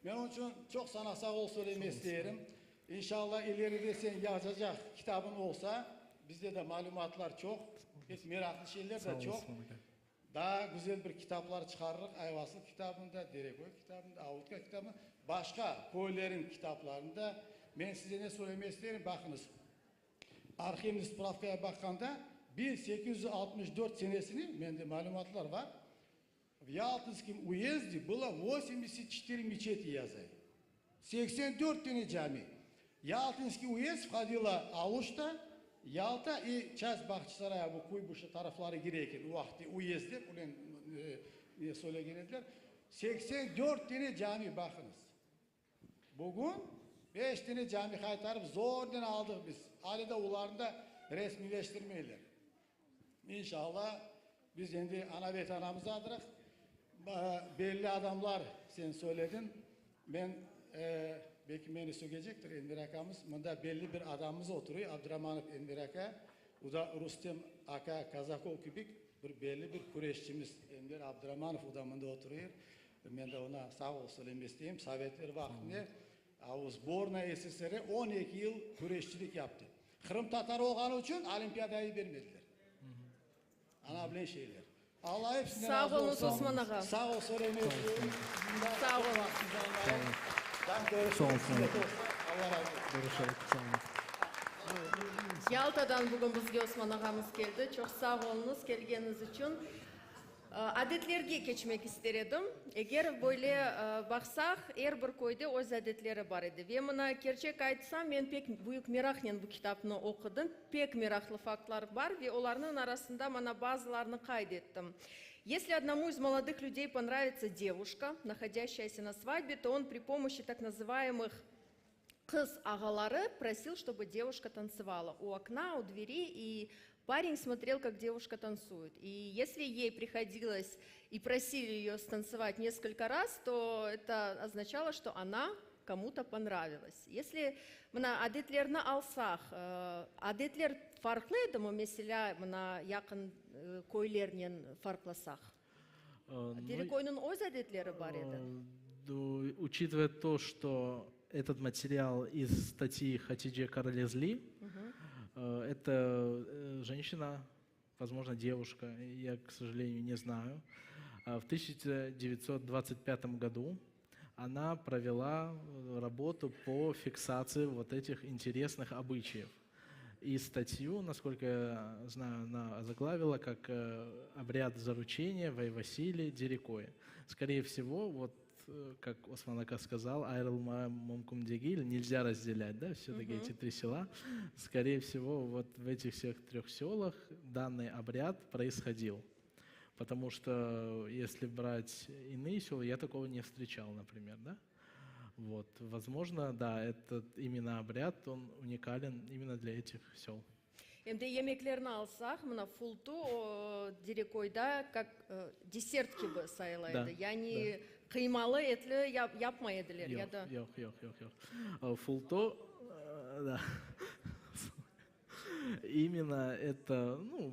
Men onıñ içün çoq sana sağ ol söylemeye isterim. İnşallah ileride sen yazacaq kitabıñ olsa, bizde de malümatlar çoq, pek meraqlı şeyler de çoq. Daa güzel bir kitaplar çıqarırıq, Ayvasıl kitabını da, Dereköy kitabını da, Avutka kitabını, başqa köylerin kitaplarını da. Men size ne söylemek isterim, baqıñız, arhivniy spravkaya baqqanda, 1864 senesini, mende malümatlar bar, v Yaltinskim uyezde было 84 meçeti yazay. 84 dene cami. Yaltinskiy uyezd vhodila Aluşta, Yalta i çast Bağçasaraya, bu Kuybışev tarafları kire eken, o vaqıtte uyezd dep ulen ne söylegen ediler. 84 dene cami, baqıñız. Bugün beş dene cami qaytarıp zornen aldıq biz. Ale de olarnı da resmiyleştirmeyler. İnşallah, biz endi ana Vetanımızdadırıq. Belli adamlar, sen söylediñ, men, belki meni sögecektir Enver akamız, mında belli bir adamımız oturuy, Abduramanov Enver aka, o da Rustem aka Kazakov kibi bir belli bir küreşçimiz Enver Abduramanov, o da mında oturuyor. Men de oña sağ ol söylemek isteyim. Sovetler vaqtında o sbornaya SSR 12 yıl küreşçilik yaptı. Qırımtatar olğanı içün olimpiadaya bermediler. Ana bilen şeyler. Alla episinden Sağ razı oluñız, olsun. Osman ağa. Sağ ol söylemek isteyim. Sağ oluñ. Tam görüşürüz. Alla razı olsun. Körüşeyik, sağ olun. Yaltadan bugün bizge Osman ağamız keldi. Çoq sağ oluñız kelgeniñiz içün. Adetlerge keçmek ister edim. Eger böyle baqsaq, er bir köyde öz adetleri bar edi. Ve mına, kerçek aytsam, men pek büyük meraqnen bu kitapnı oqudım. Pek meraqlı faktlar bar ve olarnıñ arasında mana bazılarını qayd ettim. Если одному из молодых людей понравится девушка, находящаяся на свадьбе, то он при помощи так называемых qız ağaları просил, чтобы девушка танцевала у окна, у двери, и парень смотрел, как девушка танцует. И если ей приходилось и просили ее станцевать несколько раз, то это означало, что она кому-то понравилась. Если mına adetlerni alsaq, adetler farqlı edimi, meselâ, mına yaqın köylernen farqlasaq? Dereköyniñ öz adetleri bar edi. Учитывая то, что этот материал из статьи Хатидже Каралезли, это женщина, возможно, девушка, я, к сожалению, не знаю. В 1925 году она провела работу по фиксации вот этих интересных обычаев. И статью, насколько я знаю, она озаглавила как «Обряд заручения в Айвасиле Дерекое». Скорее всего, вот как Осман aqa сказал, ayırılmağa mümkün degil, нельзя разделять, да, все-таки эти три села. Скорее всего, вот в этих всех трех селах данный обряд происходил. Потому что если брать иные села, я такого не встречал, например, да? Вот, возможно, да, этот именно обряд, он уникален именно для этих сел. Em de yemeklerni alsaq, mına fultu Dereköyde как десерт kibi sayıla edi. Yani qıymalı etli yapmay ediler ya da. Yoq, yoq, yoq, yoq. Fultu, да, именно это, ну,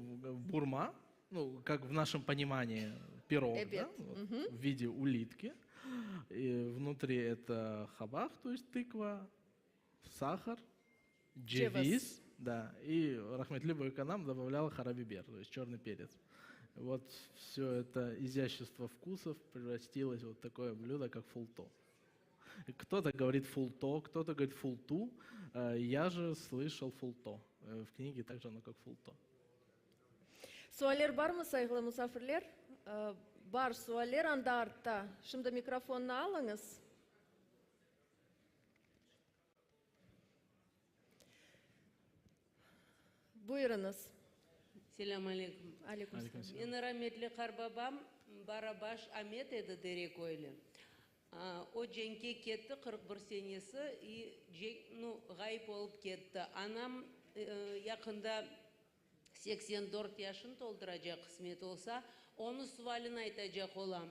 burma, ну, как в нашем понимании пирог, да, вот, в виде улитки. И внутри это qabaq, то есть тыква, сахар, ceviz, да, и rahmetli büyükanam добавлял qara biber, то есть черный перец. Вот все это изящество вкусов превратилось в вот такое блюдо, как fultu. Кто-то говорит fulto, кто-то говорит fultu. Я же слышал fulto. В книге также оно как fulto. Sualler barmı, sayğılı musafirler? Bar sualler anda artta. Şimdi mikrofonnı alıñız. Buyurıñız. Selâm aleyküm. Aleyküm selâm. Meni rametli qarbabam Barabaş Amet edi Dereköyli. O cenkke ketti 41 senesi i cenk, nu, ğayıp olıp ketti. Anam yaqında 84 yaşını tolduracaq, qısmet olsa. Onı sualini aytacaq olam.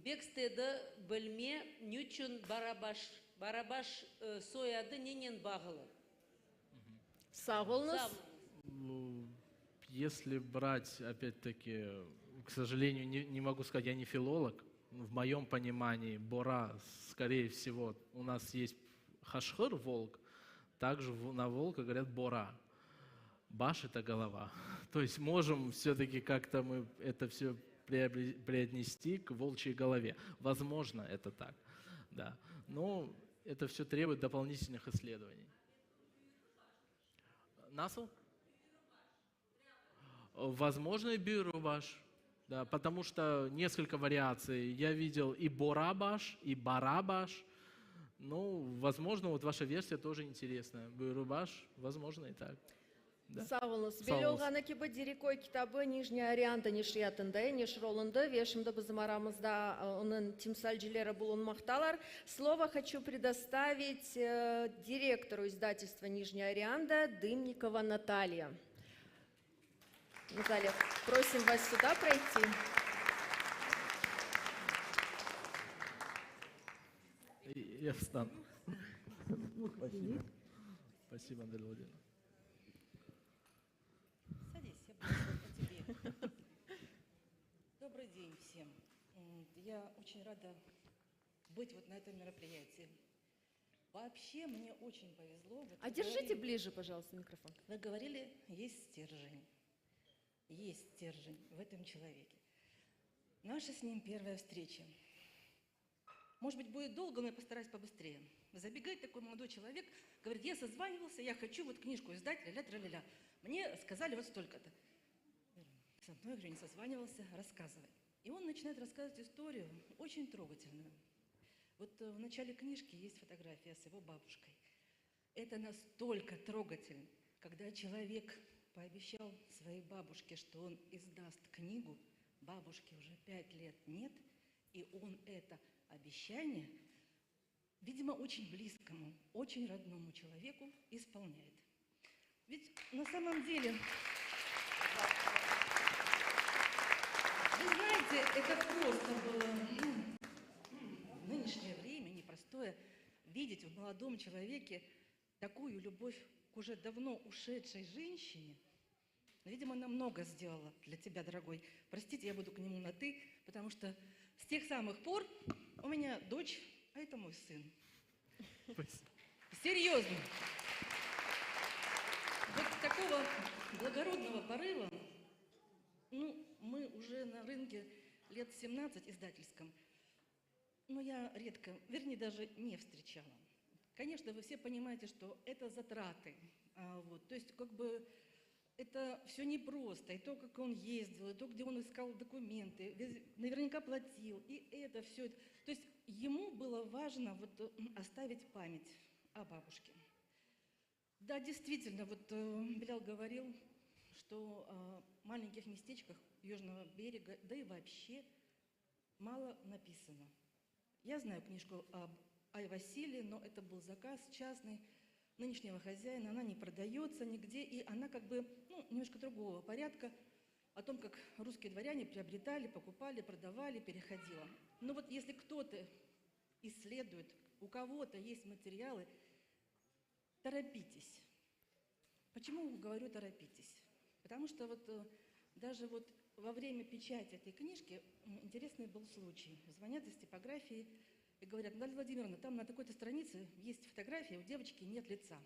Bek istedi bilme, niçün Barabaş, Barabaş soyadı nenen bağlı? Sağ oluñız. Если брать, опять-таки, к сожалению, не, не могу сказать, я не филолог. В моем понимании, Бора, скорее всего, у нас есть qaşqır, волк, также на волка говорят Бора. Baş – это голова. То есть можем все-таки как-то мы это все приотнести к волчьей голове. Возможно, это так, да. Но это все требует дополнительных исследований. Nasıl? Возможно, и Bürübaş. Да, потому что несколько вариаций. Я видел и Borabaş, и Barabaş. Ну, возможно, вот ваша версия тоже интересная. Bürübaş, возможно, и так. Да. Sağ oluñız. Belli olğanı kibi Dereköy kitabı Nijnâya Oreanda neşriyatında neşir olundı ve şimdi bizim aramızda onıñ temsilcileri bulunmaqtalar. Слово хочу предоставить директору издательства Нижняя Ореанда Дымникова Наталья. Наталья, просим вас сюда пройти. Я встану. Спасибо. Спасибо, Андрей Владимирович. Садись, я буду по тебе. Добрый день всем. Я очень рада быть вот на этом мероприятии. Вообще мне очень повезло. Вот а держите говорили, ближе, пожалуйста, микрофон. Вы говорили, есть стержень. Есть стержень в этом человеке. Наша с ним первая встреча. Может быть, будет долго, но я постараюсь побыстрее. Забегает такой молодой человек, говорит, я созванивался, я хочу вот книжку издать, ля-ля, тра-ля-ля. Мне сказали вот столько-то. Со мной, я говорю, не созванивался, рассказывай. И он начинает рассказывать историю, очень трогательную. Вот э, в начале книжки есть фотография с его бабушкой. Это настолько трогательно, когда человек пообещал своей бабушке, что он издаст книгу, бабушке уже пять лет нет, и он это обещание, видимо, очень близкому, очень родному человеку исполняет. Ведь на самом деле, вы знаете, это просто было ну, в нынешнее время непростое видеть в молодом человеке такую любовь к уже давно ушедшей женщине. Но, видимо, она много сделала для тебя, дорогой. Простите, я буду к нему на «ты», потому что с тех самых пор у меня дочь, а это мой сын. Спасибо. Серьезно. Вот такого благородного порыва, ну, мы уже на рынке лет 17 издательском, но я редко, вернее, даже не встречала. Конечно, вы все понимаете, что это затраты. А, вот, то есть, как бы, это все непросто. И то, как он ездил, и то, где он искал документы, наверняка платил, и это все. То есть ему было важно вот э, оставить память о бабушке. Да, действительно, вот э, Белял говорил, что э, в маленьких местечках Южного берега, да и вообще мало написано. Я знаю книжку об Ай Василии, но это был заказ частный нынешнего хозяина, она не продается нигде, и она как бы ну, немножко другого порядка, о том, как русские дворяне приобретали, покупали, продавали, переходила. Но вот если кто-то исследует, у кого-то есть материалы, торопитесь. Почему говорю торопитесь? Потому что вот э, даже вот во время печати этой книжки интересный был случай. Звонят из типографии и говорят, Наталья Владимировна, там на такой-то странице есть фотография, у девочки нет лица.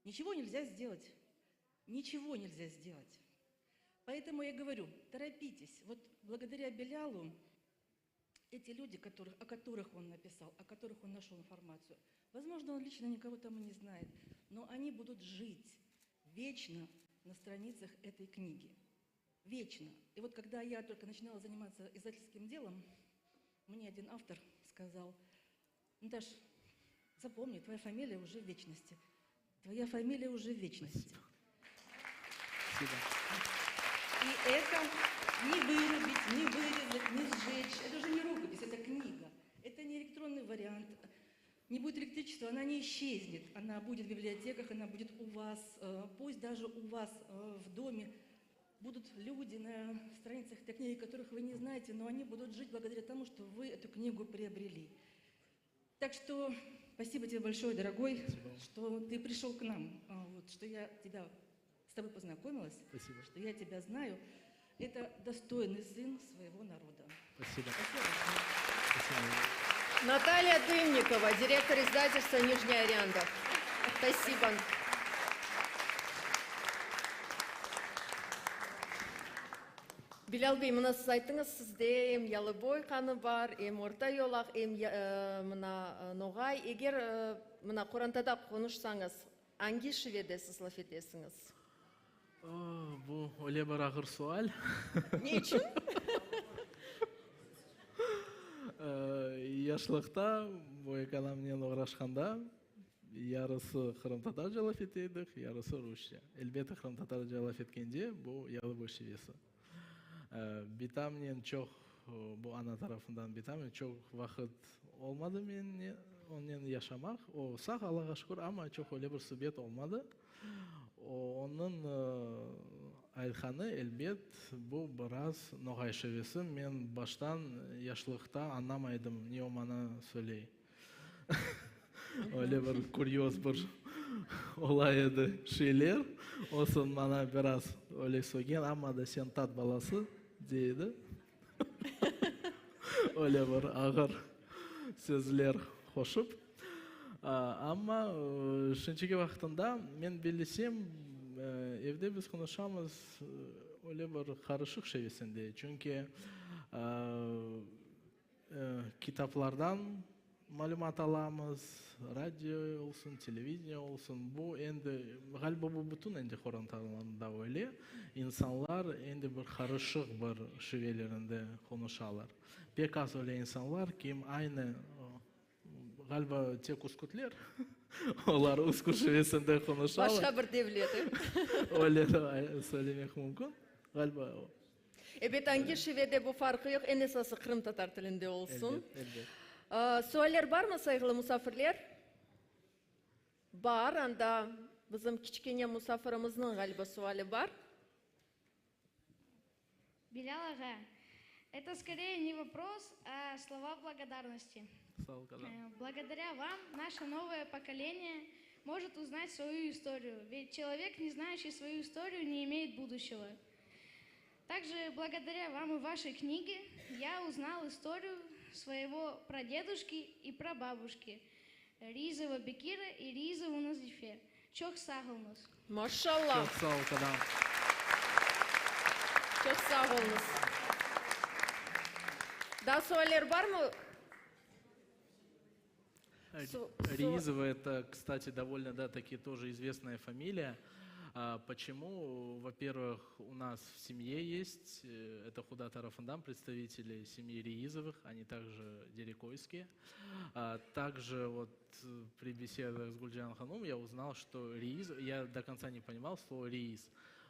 Ничего нельзя сделать. Ничего нельзя сделать. Поэтому я говорю, торопитесь. Вот благодаря Белялу эти люди, которых, о которых он написал, о которых он нашел информацию, возможно, он лично никого там и не знает, но они будут жить вечно на страницах этой книги. Вечно. И вот когда я только начинала заниматься издательским делом, мне один автор сказал, Наташ, запомни, твоя фамилия уже в вечности. Твоя фамилия уже в вечности. Спасибо. И это не вырубить, не вырезать, не сжечь. Это уже не рукопись, это книга. Это не электронный вариант. Не будет электричества, она не исчезнет. Она будет в библиотеках, она будет у вас, э, пусть даже у вас э, в доме будут люди на страницах этой книги, которых вы не знаете, но они будут жить благодаря тому, что вы эту книгу приобрели. Так что спасибо тебе большое, дорогой, Спасибо. что ты пришел к нам, а, вот, что я тебя с тобой познакомилась, Спасибо. что я тебя знаю. Это достойный сын своего народа. Спасибо. Спасибо большое. Спасибо. Наталья Дымникова, директор издательства «Нижняя Аренда». Спасибо. Bilâl bey, mına siz ayttıñız, sizde em yalıboy qanı bar, em orta yolaq, em mına noğay. Eger mına qorantada qonuşsañız, angi şivede siz laf etesiñiz? Bu öyle bir ağır sual. Ne içün? Yaşlıqta büyükanamnen oğraşqanda Yarısı qırımtatarca laf ete edik, yarısı rusça. Elbette, qırımtatarca laf etkende, bu yalıboy şivesi. Bitamnen çoq, bu ana tarafından bitamnen çoq vaqıt olmadı men onnen yaşamaq. O sağ, Allağa şükür, amma çoq öyle bir subet olmadı. Onıñ aytqanı, elbet, bu biraz noğay şivesi. Men baştan, yaşlıqta añlamaydım, ne o maña söyley. Öyle bir kuryoz bir olay edi şeyler. O soñ maña biraz öyle söggen, amma da sen tat balası, dey edi. Öyle bir ağır sözler qoşıp. Amma şimdiki vaqtında men bellesem, evde biz qonuşamız öyle bir qarışıq şevesinde. Çünki kitaplardan. malümat alamız, radio olsun, televideniye olsun, bu endi, ğaliba bu bütün endi qorantalarında öyle, insanlar endi bir qarışıq bir şivelerinde qonuşalar. Pek az öyle insanlar, kim aynı, ğaliba tek üskütler, olar üsküt şivesinde qonuşalar. Başqa bir devlet, e? Öyle söylemek mümkün, ğaliba. Ebet, angi şivede bu farqı yoq, eñ esası qırımtatar tilinde olsun. Elbet, elbet. Sualler barmı, sayğılı musafirler? Bar, anda bizim kiçkene musafirimizniñ ğaliba suali bar. Bilâl ağa, это скорее не вопрос, а слова благодарности. Sağ ol, qızım. Благодаря вам наше новое поколение может узнать свою историю. Ведь человек, не знающий свою историю, не имеет будущего. Также благодаря вам и вашей книге я узнал историю своего прадедушки и прабабушки Ризова Бекира и Ризову Назифе. Çoq sağ oluñız. Maşallah! Çoq sağ ol, kadam. Çoq sağ oluñız. Daa sualler barmı? Риизова это, кстати, довольно, да, таки тоже известная фамилия. А, почему? Во-первых, у нас в семье есть, э, это Худа Тарафандам, представители семьи Риизовых, они также дерекойские. А, также вот э, при беседах с Гульджан Ханум я узнал, что Рииз, я до конца не понимал слово Рииз.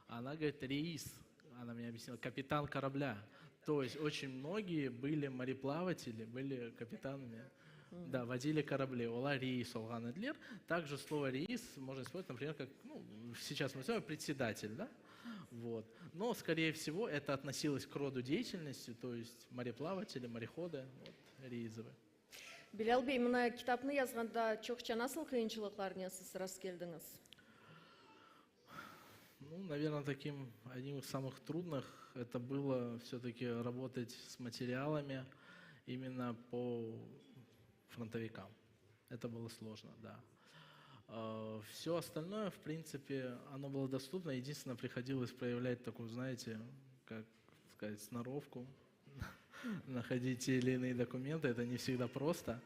Она говорит Риис, она мне объяснила, капитан корабля. То есть очень многие были мореплаватели, были капитанами. Да, водили корабли. Olar reis olğan ediler. Также слово reis можно использовать, например, как, ну, сейчас мы с председатель, да? Вот. Но, скорее всего, это относилось к роду деятельности, то есть мореплаватели, мореходы, вот, Риизовы. Bilâl bey, mına kitapnı yazğanda çoqça nasıl qıyınçılıqlarnen siz rastkeldiñiz? Ну, наверное, таким одним из самых трудных это было все-таки работать с материалами именно по фронтовикам. Это было сложно, да. Все остальное, в принципе, оно было доступно. Единственное, приходилось проявлять такую, знаете, как сказать, сноровку, находить те или иные документы. Это не всегда просто.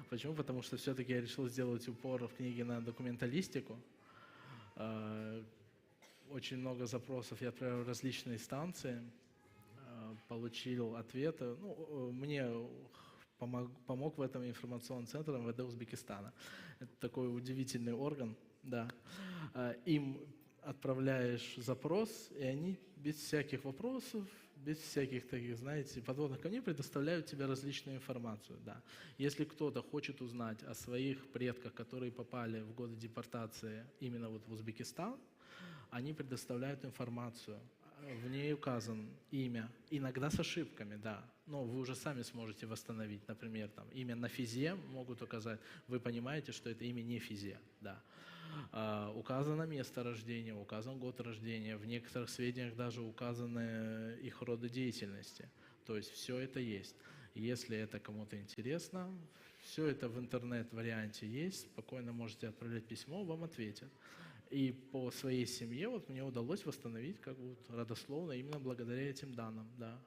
Почему? Потому что все-таки я решил сделать упор в книге на документалистику. Очень много запросов я отправил в различные станции, получил ответы. Ну, мне помог, помог в этом информационный центр МВД Узбекистана. Это такой удивительный орган, да. Им отправляешь запрос, и они без всяких вопросов, без всяких таких, знаете, подводных камней предоставляют тебе различную информацию, да. Если кто-то хочет узнать о своих предках, которые попали в годы депортации именно вот в Узбекистан, они предоставляют информацию. В ней указан имя, иногда с ошибками, да, но вы уже сами сможете восстановить, например, там, имя Нафизе могут указать, вы понимаете, что это имя не Физе, да. А, указано место рождения, указан год рождения, в некоторых сведениях даже указаны их роды деятельности. То есть все это есть. Если это кому-то интересно, все это в интернет-варианте есть, спокойно можете отправлять письмо, вам ответят. И по своей семье вот мне удалось восстановить как бы вот родословно именно благодаря этим данным, да.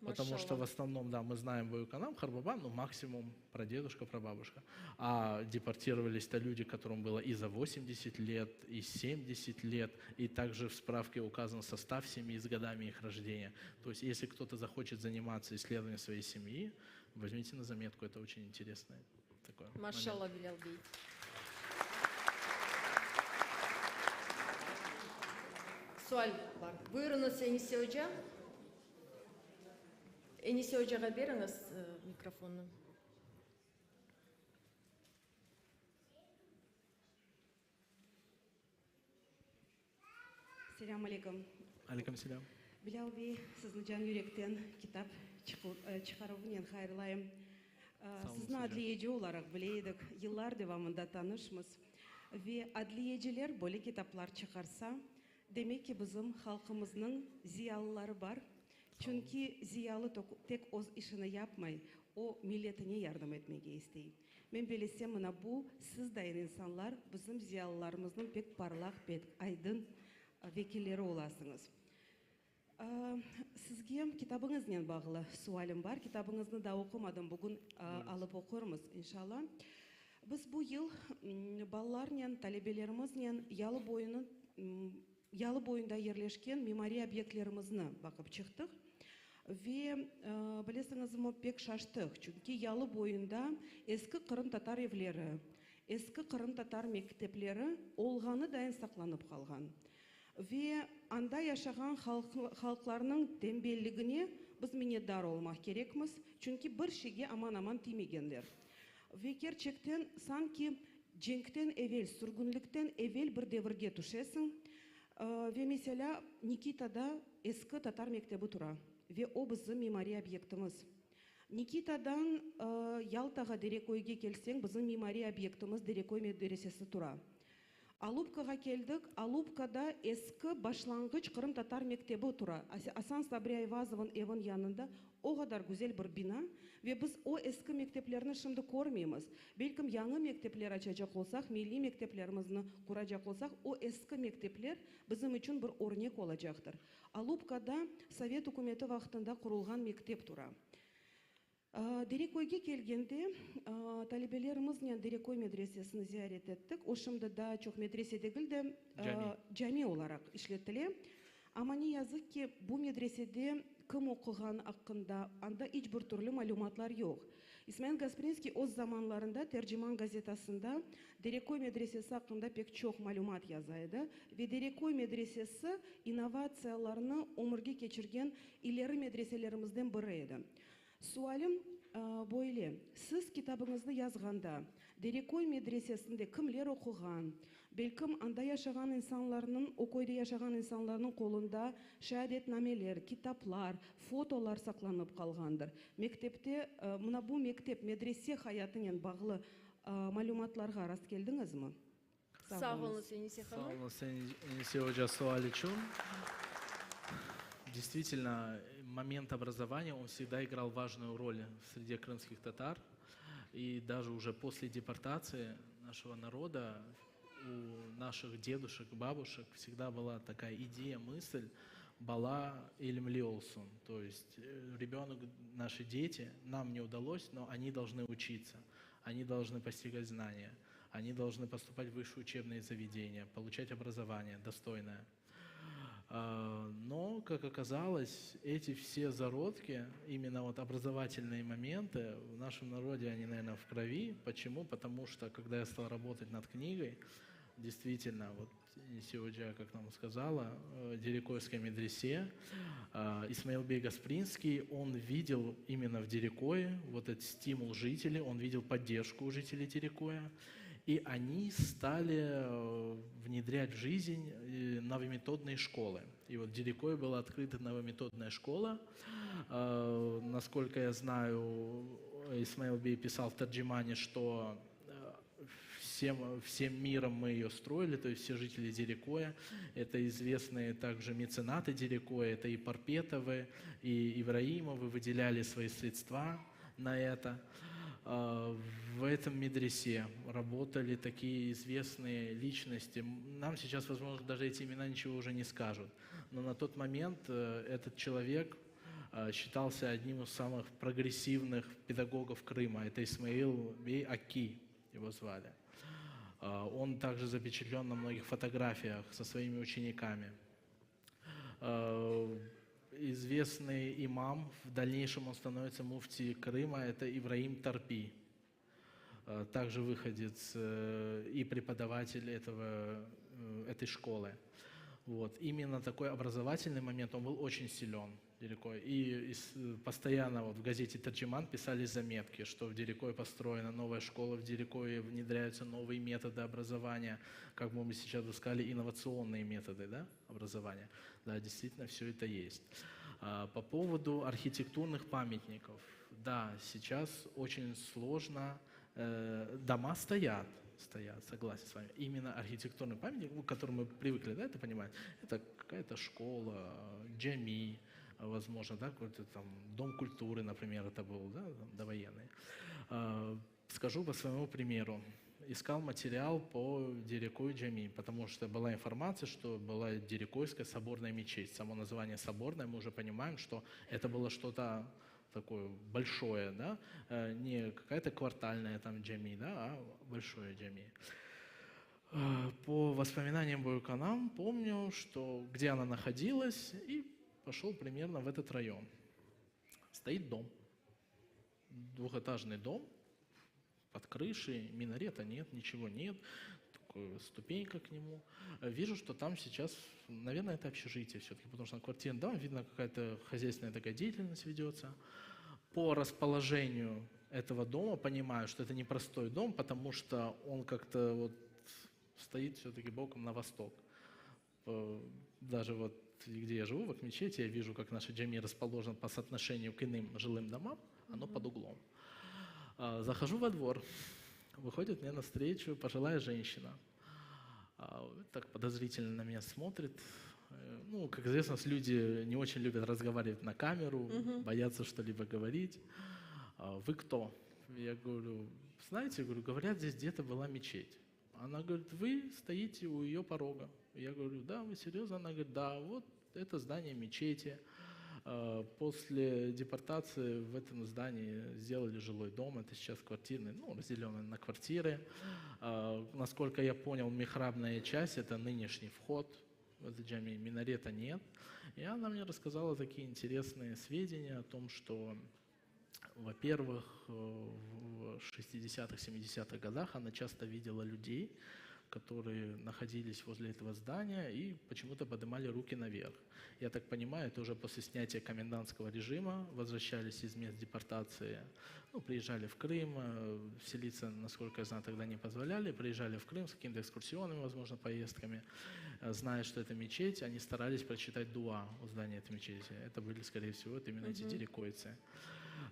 Потому что в основном, да, мы знаем büyükanam, qartbabam, ну максимум прадедушка, прабабушка. А депортировались-то люди, которым было и за 80 лет, и 70 лет, и также в справке указан состав семьи с годами их рождения. То есть если кто-то захочет заниматься исследованием своей семьи, возьмите на заметку, это очень интересный такой момент. Maşalla, Bilâl bey. Sual bar. Buyurıñız, Enise oca. Enise ocağa beriñiz mikrofonnı. Selâm aleyküm. Aleyküm selâm. Bilâl bey, sizni can yürekten kitap çıqaruvınen hayırlayım. Sizni adliyeci olaraq bile edik, yıllar devamında tanışmız. Ve adliyeciler böyle kitaplar çıqarsa, demek ki, bizim halqımıznıñ ziyalıları bar. Çünki ziyalı tek öz işini yapmay, o, milletine yardım etmege istey. Men belesem, mına bu sizdayın insanlar bizim ziyalılarımıznıñ pek parlaq, pek aydın vekilleri olasıñız. Sizge kitabıñıznen bağlı sualim bar. Kitabıñıznı daa oqumadım, bugün alıp oqurmız, inşalla. Biz bu yıl balalarnen, talebelerimiznen yalı boyunı, yalı boyunda yerleşken mimariy obyektlerimizni baqıp çıqtıq. Ve, bilesiñizmi, pek şaştıq, çünki yalı boyunda eski qırımtatar evleri, eski qırımtatar mektepleri olğanı dayın saqlanıp qalğan. Ve anda yaşağan halqlarnıñ tenbelligine biz minnetdar olmaq kerekmiz, çünki bir şeyge aman-aman tiymegenler. Ve kerçekten, sanki cenkten evel, sürgünlikten evel bir devirge tüşesiñ. Ve meselâ, Nikitada eski tatar mektebi tura ve o bizim mimariy obyektimiz. Nikitadan Yaltağa, Dereköyge kelseñ, bizim mimariy obyektimiz Dereköy medresesi tura. Alupkağa keldik, Alupkada eski başlanğıç qırımtatar mektebi tura, Asan Sabri Ayvazovnıñ evin yanında o qadar güzel bir bina ve biz o eski mekteplerni şimdi körmeymiz. Belkim yañı mektepler açacaq olsaq, milliy mekteplerimizni quracaq olsaq, o eski mektepler bizim içün bir örnek olacaqtır. Alupkada sovet ükümeti vaqtında qurulğan mektep tura. Dereköyge kelgende, talebelerimiznen Dereköy medresesini ziyaret ettik. O şimdi daa çoq medrese degil de, cami olaraq işletile. Amma ne yazıq ki, bu medresede kim oquğanı aqqında anda iç bir türlü malümatlar yoq. İsmail Gasprinskiy öz zamanlarında Terciman gazetasında Dereköy medresesi aqqında pek çoq malümat yaza edi ve Dereköy medresesi innovatsiyalarnı ömürge keçirgen ileri medreselerimizden biri edi. Sualim böyle, siz kitabıñıznı yazğanda, Dereköy medresesinde kimler oquğan, belkim anda yaşağan insanlarnıñ, o köyde yaşağan insanlarnıñ qolunda şeadetnameler, kitaplar, fotolar saqlanıp qalğandır. Mektepte, mına bu mektep, medrese hayatınen bağlı malümatlarğa rastkeldiñizmi? Sağ oluñız, Enise hanım. Sağ oluñız, Enise oca, sual içün. Действительно, момент образования, он всегда играл важную роль в среде крымских татар. И даже уже после депортации нашего народа у наших дедушек, бабушек всегда была такая идея, мысль bala ilimli olsun. То есть ребенок, наши дети, нам не удалось, но они должны учиться, они должны постигать знания, они должны поступать в высшие учебные заведения, получать образование достойное. Но, как оказалось, эти все зародки, именно вот образовательные моменты, в нашем народе они, наверное, в крови. Почему? Потому что, когда я стал работать над книгой, действительно, вот Сегодня, как нам сказала, Дерекойской медресе, Исмаил бей Гаспринский, он видел именно в Дерекое вот этот стимул жителей, он видел поддержку у жителей Дерекоя, и они стали внедрять в жизнь новометодные школы. И вот в Дерекое была открыта новометодная школа. Насколько я знаю, Исмаил бей писал в Тарджимане, что всем, всем миром мы ее строили, то есть все жители Дерекоя. Это известные также меценаты Дерекоя, это и Парпетовы, и Ибраимовы выделяли свои средства на это. В этом медресе работали такие известные личности. Нам сейчас, возможно, даже эти имена ничего уже не скажут. Но на тот момент этот человек считался одним из самых прогрессивных педагогов Крыма. Это Исмаил Бей Аки его звали. Он также запечатлен на многих фотографиях со своими учениками. Известный имам, в дальнейшем он становится муфти Крыма, это Ибраим Тарпи. Также выходец и преподаватель этого, этой школы. Вот. Именно такой образовательный момент, он был очень силен. Дерекой. И постоянно вот в газете «Тарджиман» писали заметки, что в Дерекое построена новая школа, в Дерекое внедряются новые методы образования, как мы сейчас бы сказали, инновационные методы да, образования. Да, действительно, все это есть. А, по поводу архитектурных памятников. Да, сейчас очень сложно. Э, дома стоят, стоят, согласен с вами. Именно архитектурный памятник, ну, к которому мы привыкли, да, это понимать, это какая-то школа, джами, возможно, да, какой-то там дом культуры, например, это был, да, там, довоенный. А, скажу по своему примеру. Искал материал по Дерекой Джами, потому что была информация, что была Дерекойская соборная мечеть. Само название соборная, мы уже понимаем, что это было что-то такое большое, да, э, не какая-то квартальная там джами, да, а большое джами. Э, по воспоминаниям Буюканам помню, что где она находилась, и пошел примерно в этот район. Стоит дом, двухэтажный дом, под крышей, минарета нет, ничего нет, такая ступенька к нему. Вижу, что там сейчас, наверное, это общежитие все-таки, потому что на квартире дом, видно, какая-то хозяйственная такая деятельность ведется. По расположению этого дома понимаю, что это непростой дом, потому что он как-то вот стоит все-таки боком на восток. Даже вот где я живу, в Акмечети, я вижу, как наша джами расположена по соотношению к иным жилым домам, оно под углом. А, захожу во двор, выходит мне навстречу пожилая женщина. А, так подозрительно на меня смотрит. Э, ну, как известно, люди не очень любят разговаривать на камеру, угу. боятся что-либо говорить. А, вы кто? Я говорю, знаете, говорю, говорят, здесь где-то была мечеть. Она говорит, вы стоите у ее порога. Я говорю, да, вы серьезно? Она говорит, да, вот это здание мечети. А, после депортации в этом здании сделали жилой дом, это сейчас квартирный, ну, разделенный на квартиры. А, насколько я понял, михрабная часть – это нынешний вход в этот джами, минарета нет. И она мне рассказала такие интересные сведения о том, что, во-первых, в 60-х, 70-х годах она часто видела людей, которые находились возле этого здания и почему-то поднимали руки наверх. Я так понимаю, это уже после снятия комендантского режима возвращались из мест депортации, ну, приезжали в Крым, э, селиться, насколько я знаю, тогда не позволяли, приезжали в Крым с какими-то экскурсионными, возможно, поездками, э, зная, что это мечеть, они старались прочитать дуа у здания этой мечети. Это были, скорее всего, это именно mm-hmm. эти дерекойцы.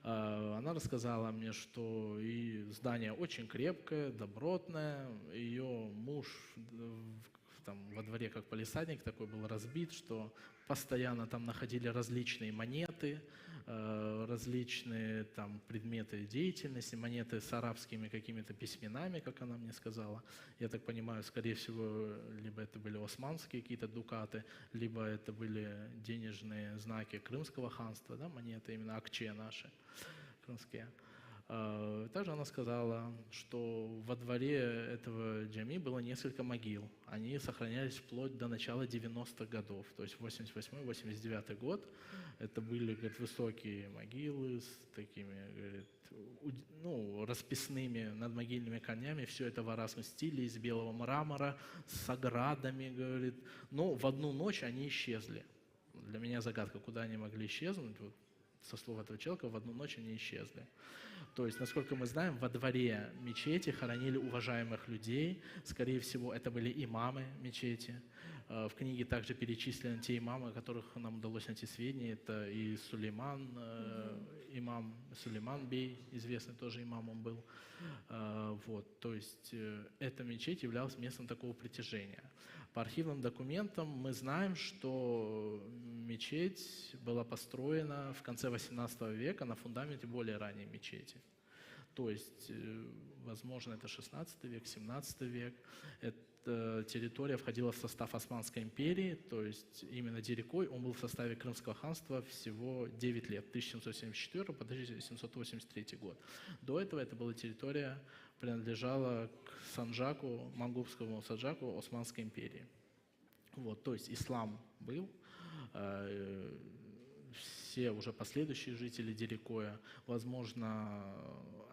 Э, она рассказала мне, что и здание очень крепкое, добротное. Ее муж там во дворе как полисадник такой был разбит, что постоянно там находили различные монеты, э, различные там предметы деятельности, монеты с арабскими какими-то письменами, как она мне сказала. Я так понимаю, скорее всего, либо это были османские какие-то дукаты, либо это были денежные знаки Крымского ханства, да, монеты именно акче наши крымские. Э, также она сказала, что во дворе этого джами было несколько могил. Они сохранялись вплоть до начала 90-х годов, то есть 88-89 год. Это были, говорит, высокие могилы с такими, говорит, ну, расписными надмогильными камнями. Все это в арабском стиле, из белого мрамора, с оградами, говорит. Но в одну ночь они исчезли. Для меня загадка, куда они могли исчезнуть. Вот, со слов этого человека, в одну ночь они исчезли. То есть, насколько мы знаем, во дворе мечети хоронили уважаемых людей. Скорее всего, это были имамы мечети. Э, в книге также перечислены те имамы, о которых нам удалось найти сведения. Это и Сулейман, э, имам Сулейман Бей, известный тоже имам он был. Э, вот, то есть эта мечеть являлась местом такого притяжения. По архивным документам мы знаем, что мечеть была построена в конце 18 века на фундаменте более ранней мечети. То есть, э, возможно, это 16 век, 17 век. Эта территория входила в состав Османской империи, то есть именно Дерекой он был в составе Крымского ханства всего 9 лет, 1774 по 1783 год. До этого это была территория, принадлежала к Санджаку, Мангупскому Санджаку Османской империи. Вот, то есть ислам был, э, все уже последующие жители Дерекоя, возможно,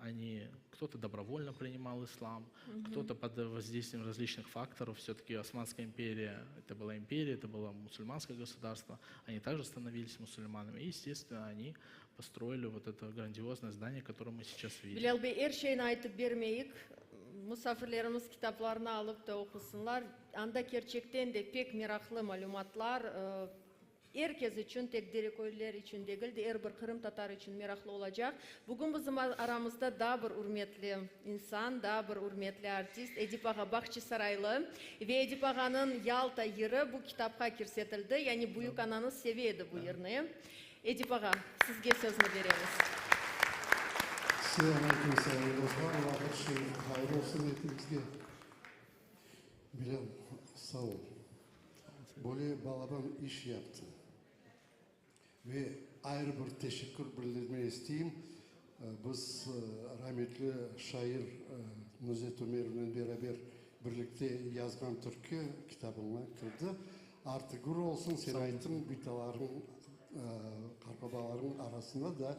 они, кто-то добровольно принимал ислам, угу. кто-то под воздействием различных факторов. Все-таки Османская империя, это была империя, это было мусульманское государство, они также становились мусульманами. И, естественно, они построили вот это грандиозное здание, которое мы сейчас видим. Bilâl bey, er şeyni aytıp bermeyik, musafirlerimiz kitaplarnı alıp da oqusınlar. Anda kerçekten de pek meraqlı malümatlar, er kes içün, tek dereköylüler içün degil de, er bir qırımtatar içün meraqlı olacaq. Bugün bizim aramızda daa bir ürmetli insan, daa bir ürmetli artist Edip ağa Bağçasaraylı. Ve Edip ağanıñ Yalta yırı bu kitapqa kirsetildi, yani büyük anañız seve edi bu yırnı. Edip ağa, sizge sözni beremiz. Selâm aleyküm, sayğılı dostlar! Vaqıt şerif hayır olsun epimizge. Bilâl, sağ ol. Böyle balaban iş yaptıñ. Ve ayrı bir teşekkür bildirmege isteyim. Biz rametli şair Nuzet Ümerovnen beraber birlikte yazğan türkü kitabıña kirdi. Artı gür olsun, sen ayttıñ, bitalarıñ, qartbabalarıñ arasında da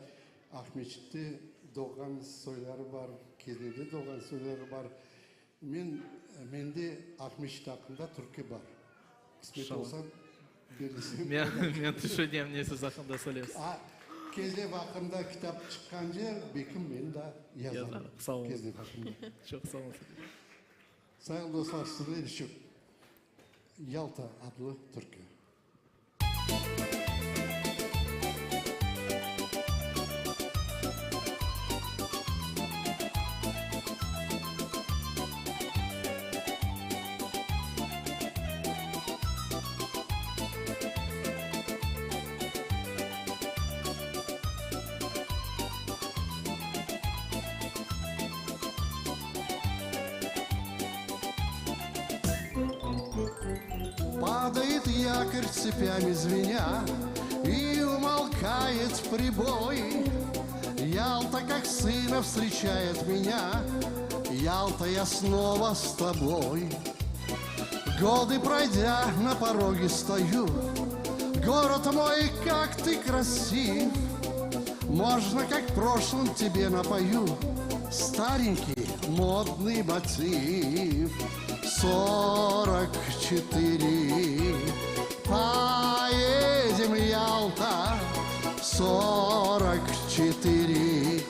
Aqmeçitte doğğan soyları bar, Kezlevde doğğan soyları bar. Men, mende Aqmeçit aqqında türkü bar. Qısmet olsa, berilsem. Men tüşünem, ne siz aqqında söyleysiz. A, Kezlev aqqında kitap çıqqance, belkim men da yazarım. Sağ oluñız. Kezlev aqqında. Çoq sağ oluñız. Sayğılı dostlar, sizler içün Yalta adlı türkü. Падает якорь цепями звеня И умолкает прибой Ялта, как сына, встречает меня Ялта, я снова с тобой Годы пройдя, на пороге стою Город мой, как ты красив Можно, как в прошлом, тебе напою Старенький модный мотив 44 Поедем, Ялта 44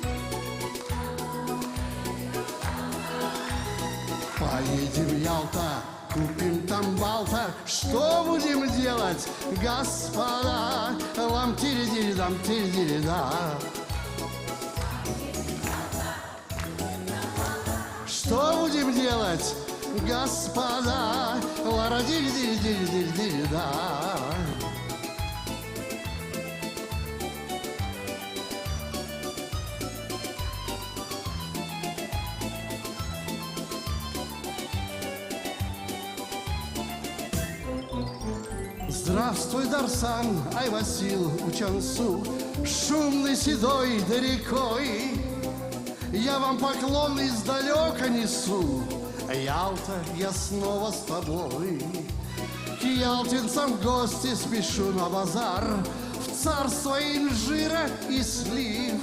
Поедем, Ялта, купим там балта Что будем делать, господа? Лам тири дири дам тири дири да Что будем делать, господа? Лара дири дири дири дири дири да Здравствуй, Дарсан, Айвасил, Учансу, Шумный седой да рекой. Я вам поклон издалека несу, Ялта, я снова с тобой. К ялтинцам в гости спешу на базар, В царство инжира и слив.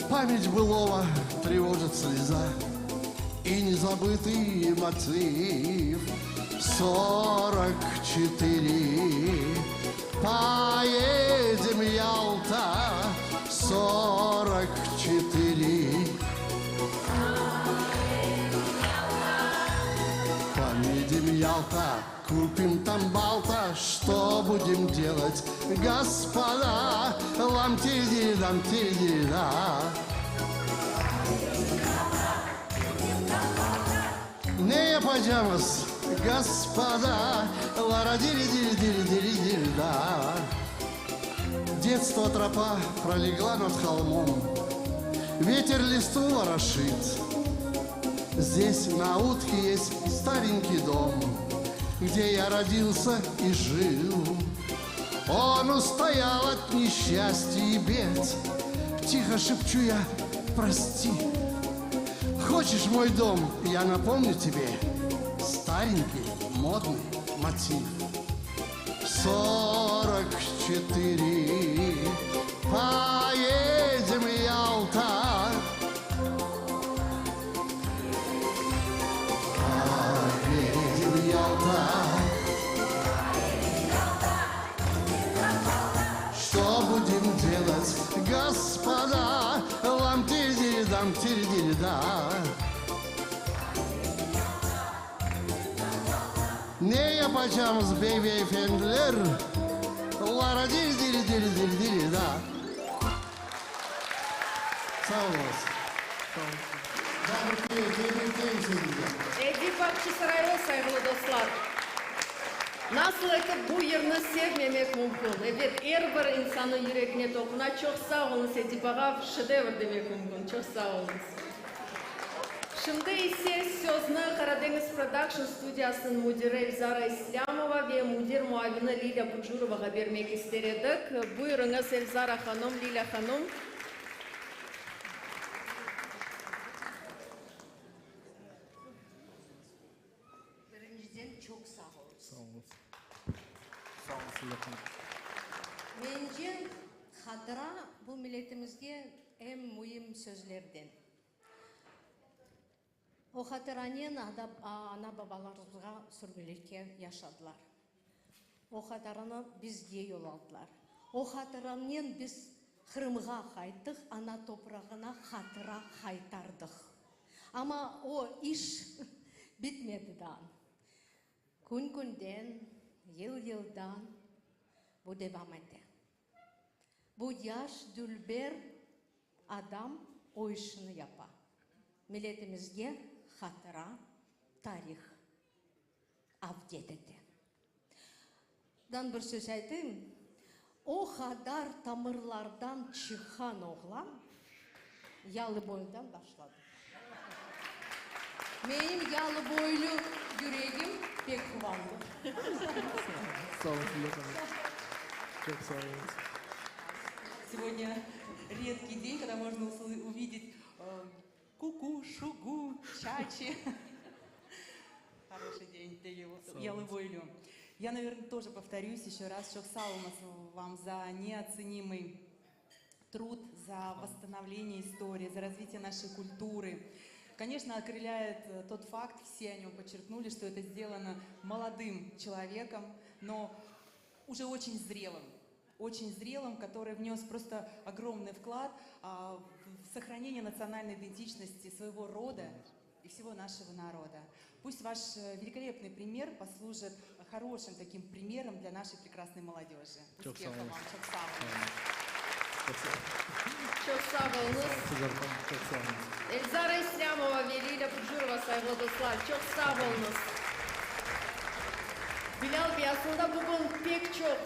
Память былого тревожит слеза И незабытый мотив. 44 Поедем, Ялта, 44 Поедем, Ялта, купим там балта, что будем делать, господа? Лам тири дам тири да. Ne yapacağımız, господа? Лара дири дири дири дири дири да. Детство тропа пролегла над холмом. Ветер листву ворошит. Здесь на утке есть старенький дом, Где я родился и жил. Он устоял от несчастья и бед. Тихо шепчу я, прости. Хочешь мой дом, я напомню тебе Старенький модный мотив. 44 Поедем, Ялта. Поедем, Ялта. Что будем делать, господа? Лам тири дам тири да. Ne yapacağımız bey beyefendiler? Lara diri diri diri diri diri da. Sağ oluñız. Tebrikler, tebrikler sizni. Edip Bağçasaraylı, sayğılı dostlar. Nasıl etip bu yırnı sevmemek mümkün? Ebet, er bir insannıñ yüregine toquna. Çoq sağ oluñız, Edip ağa, şedevr demek mümkün. Çoq sağ oluñız. Şimdi ise sözni Qaradeñiz Prodakşn studiyasınıñ müdiri Elzara İslâmova ve müdir muavini Lilâ Bucurovağa bermek ister edik. Buyurıñız, Elzara hanım, Lilâ hanım. Birinciden çoq sağ oluñız. Sağ oluñız. Sağ oluñız, Lilâ hanım. Mence, hatıra bu milletimizge eñ müim sözlerden. O hatıranen ana-babalarımızğa sürgünlikke yaşadılar. O hatıranı bizge yolladılar. O hatıranen biz Qırımğa qayttıq, ana toprağına hatıra qaytardıq. Amma o iş bitmedi daa. Kün-künden, yıl-yıldan bu devam ete. Bu yaş, dülber adam o işni yapa. Milletimizge hatıra, tarih avdet ete. Dan bir söz aytayım, o qadar tamırlardan çıqqan oğlan Yalıboydan başladı. Menim yalıboylu yüregim pek quvandı. Sağ olun, Lilâ hanım. Çoq sağ oluñız. Сегодня редкий день, когда можно увидеть Куку, Шугу, Чачи. Хороший день для Yalıboylu. Я, наверное, тоже повторюсь еще раз. Çoq sağ oluñız вам за неоценимый труд, за восстановление истории, за развитие нашей культуры. Конечно, окрыляет э, тот факт, все о нем подчеркнули, что это сделано молодым человеком, но уже очень зрелым, очень зрелым, который внес просто огромный вклад а, в сохранение национальной идентичности своего рода и всего нашего народа. Пусть ваш э, великолепный пример послужит хорошим таким примером для нашей прекрасной молодежи. Успехов вам, çoq sağ Çoq sağ oluñız. Elzara İslâmova ve Lilâ Bucurova, sayğılı dostlar, çoq sağ oluñız. Bilâl bey, aslında bugün pek çoq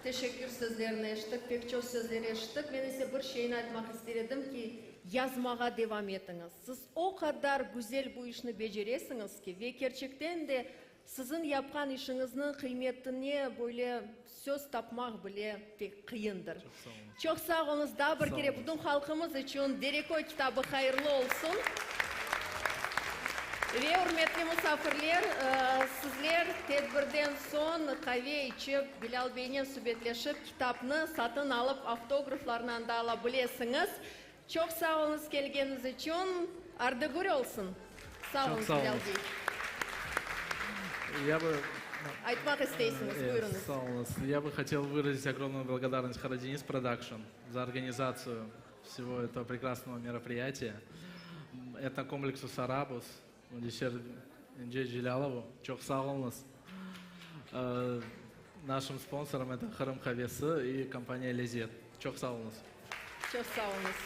teşekkür sözlerini eşittik, pek çoq sözler eşittik. Men ise bir şeyni aytmaq ister edim ki, yazmağa devam etiñiz. Siz o qadar güzel bu işni beceresiñiz ki, ve kerçekten de Siziñ yapqan işiñizniñ qıymetine böyle söz tapmaq bile pek qıyındır. Çoq sağ oluñız. Daa bir kere bütün halqımız içün Dereköy kitabı hayırlı olsun. Ve, ürmetli musafirler, sizler tedbirden soñ qave içip, Bilâl beynen subetleşip, kitapnı satın alıp, avtograflarnı anda ala bilesiñiz. Çoq sağ oluñız kelgeniñiz içün. Ardı-gür olsun. Sağ Çoq oluñız, sağ Bilâl oluñız. bey. Я бы... Aytmaq isteysiñiz, buyurıñız. Sağ oluñız. Я бы хотел выразить огромную благодарность Karadeniz Production за организацию всего этого прекрасного мероприятия. Этнокомплексу Сарабуз, Müdeşşer Ence Celâlovu. Çoq sağ oluñız. Нашим спонсорам это Qırım qavesi и компания Lezet. Çoq sağ oluñız. Çoq sağ oluñız.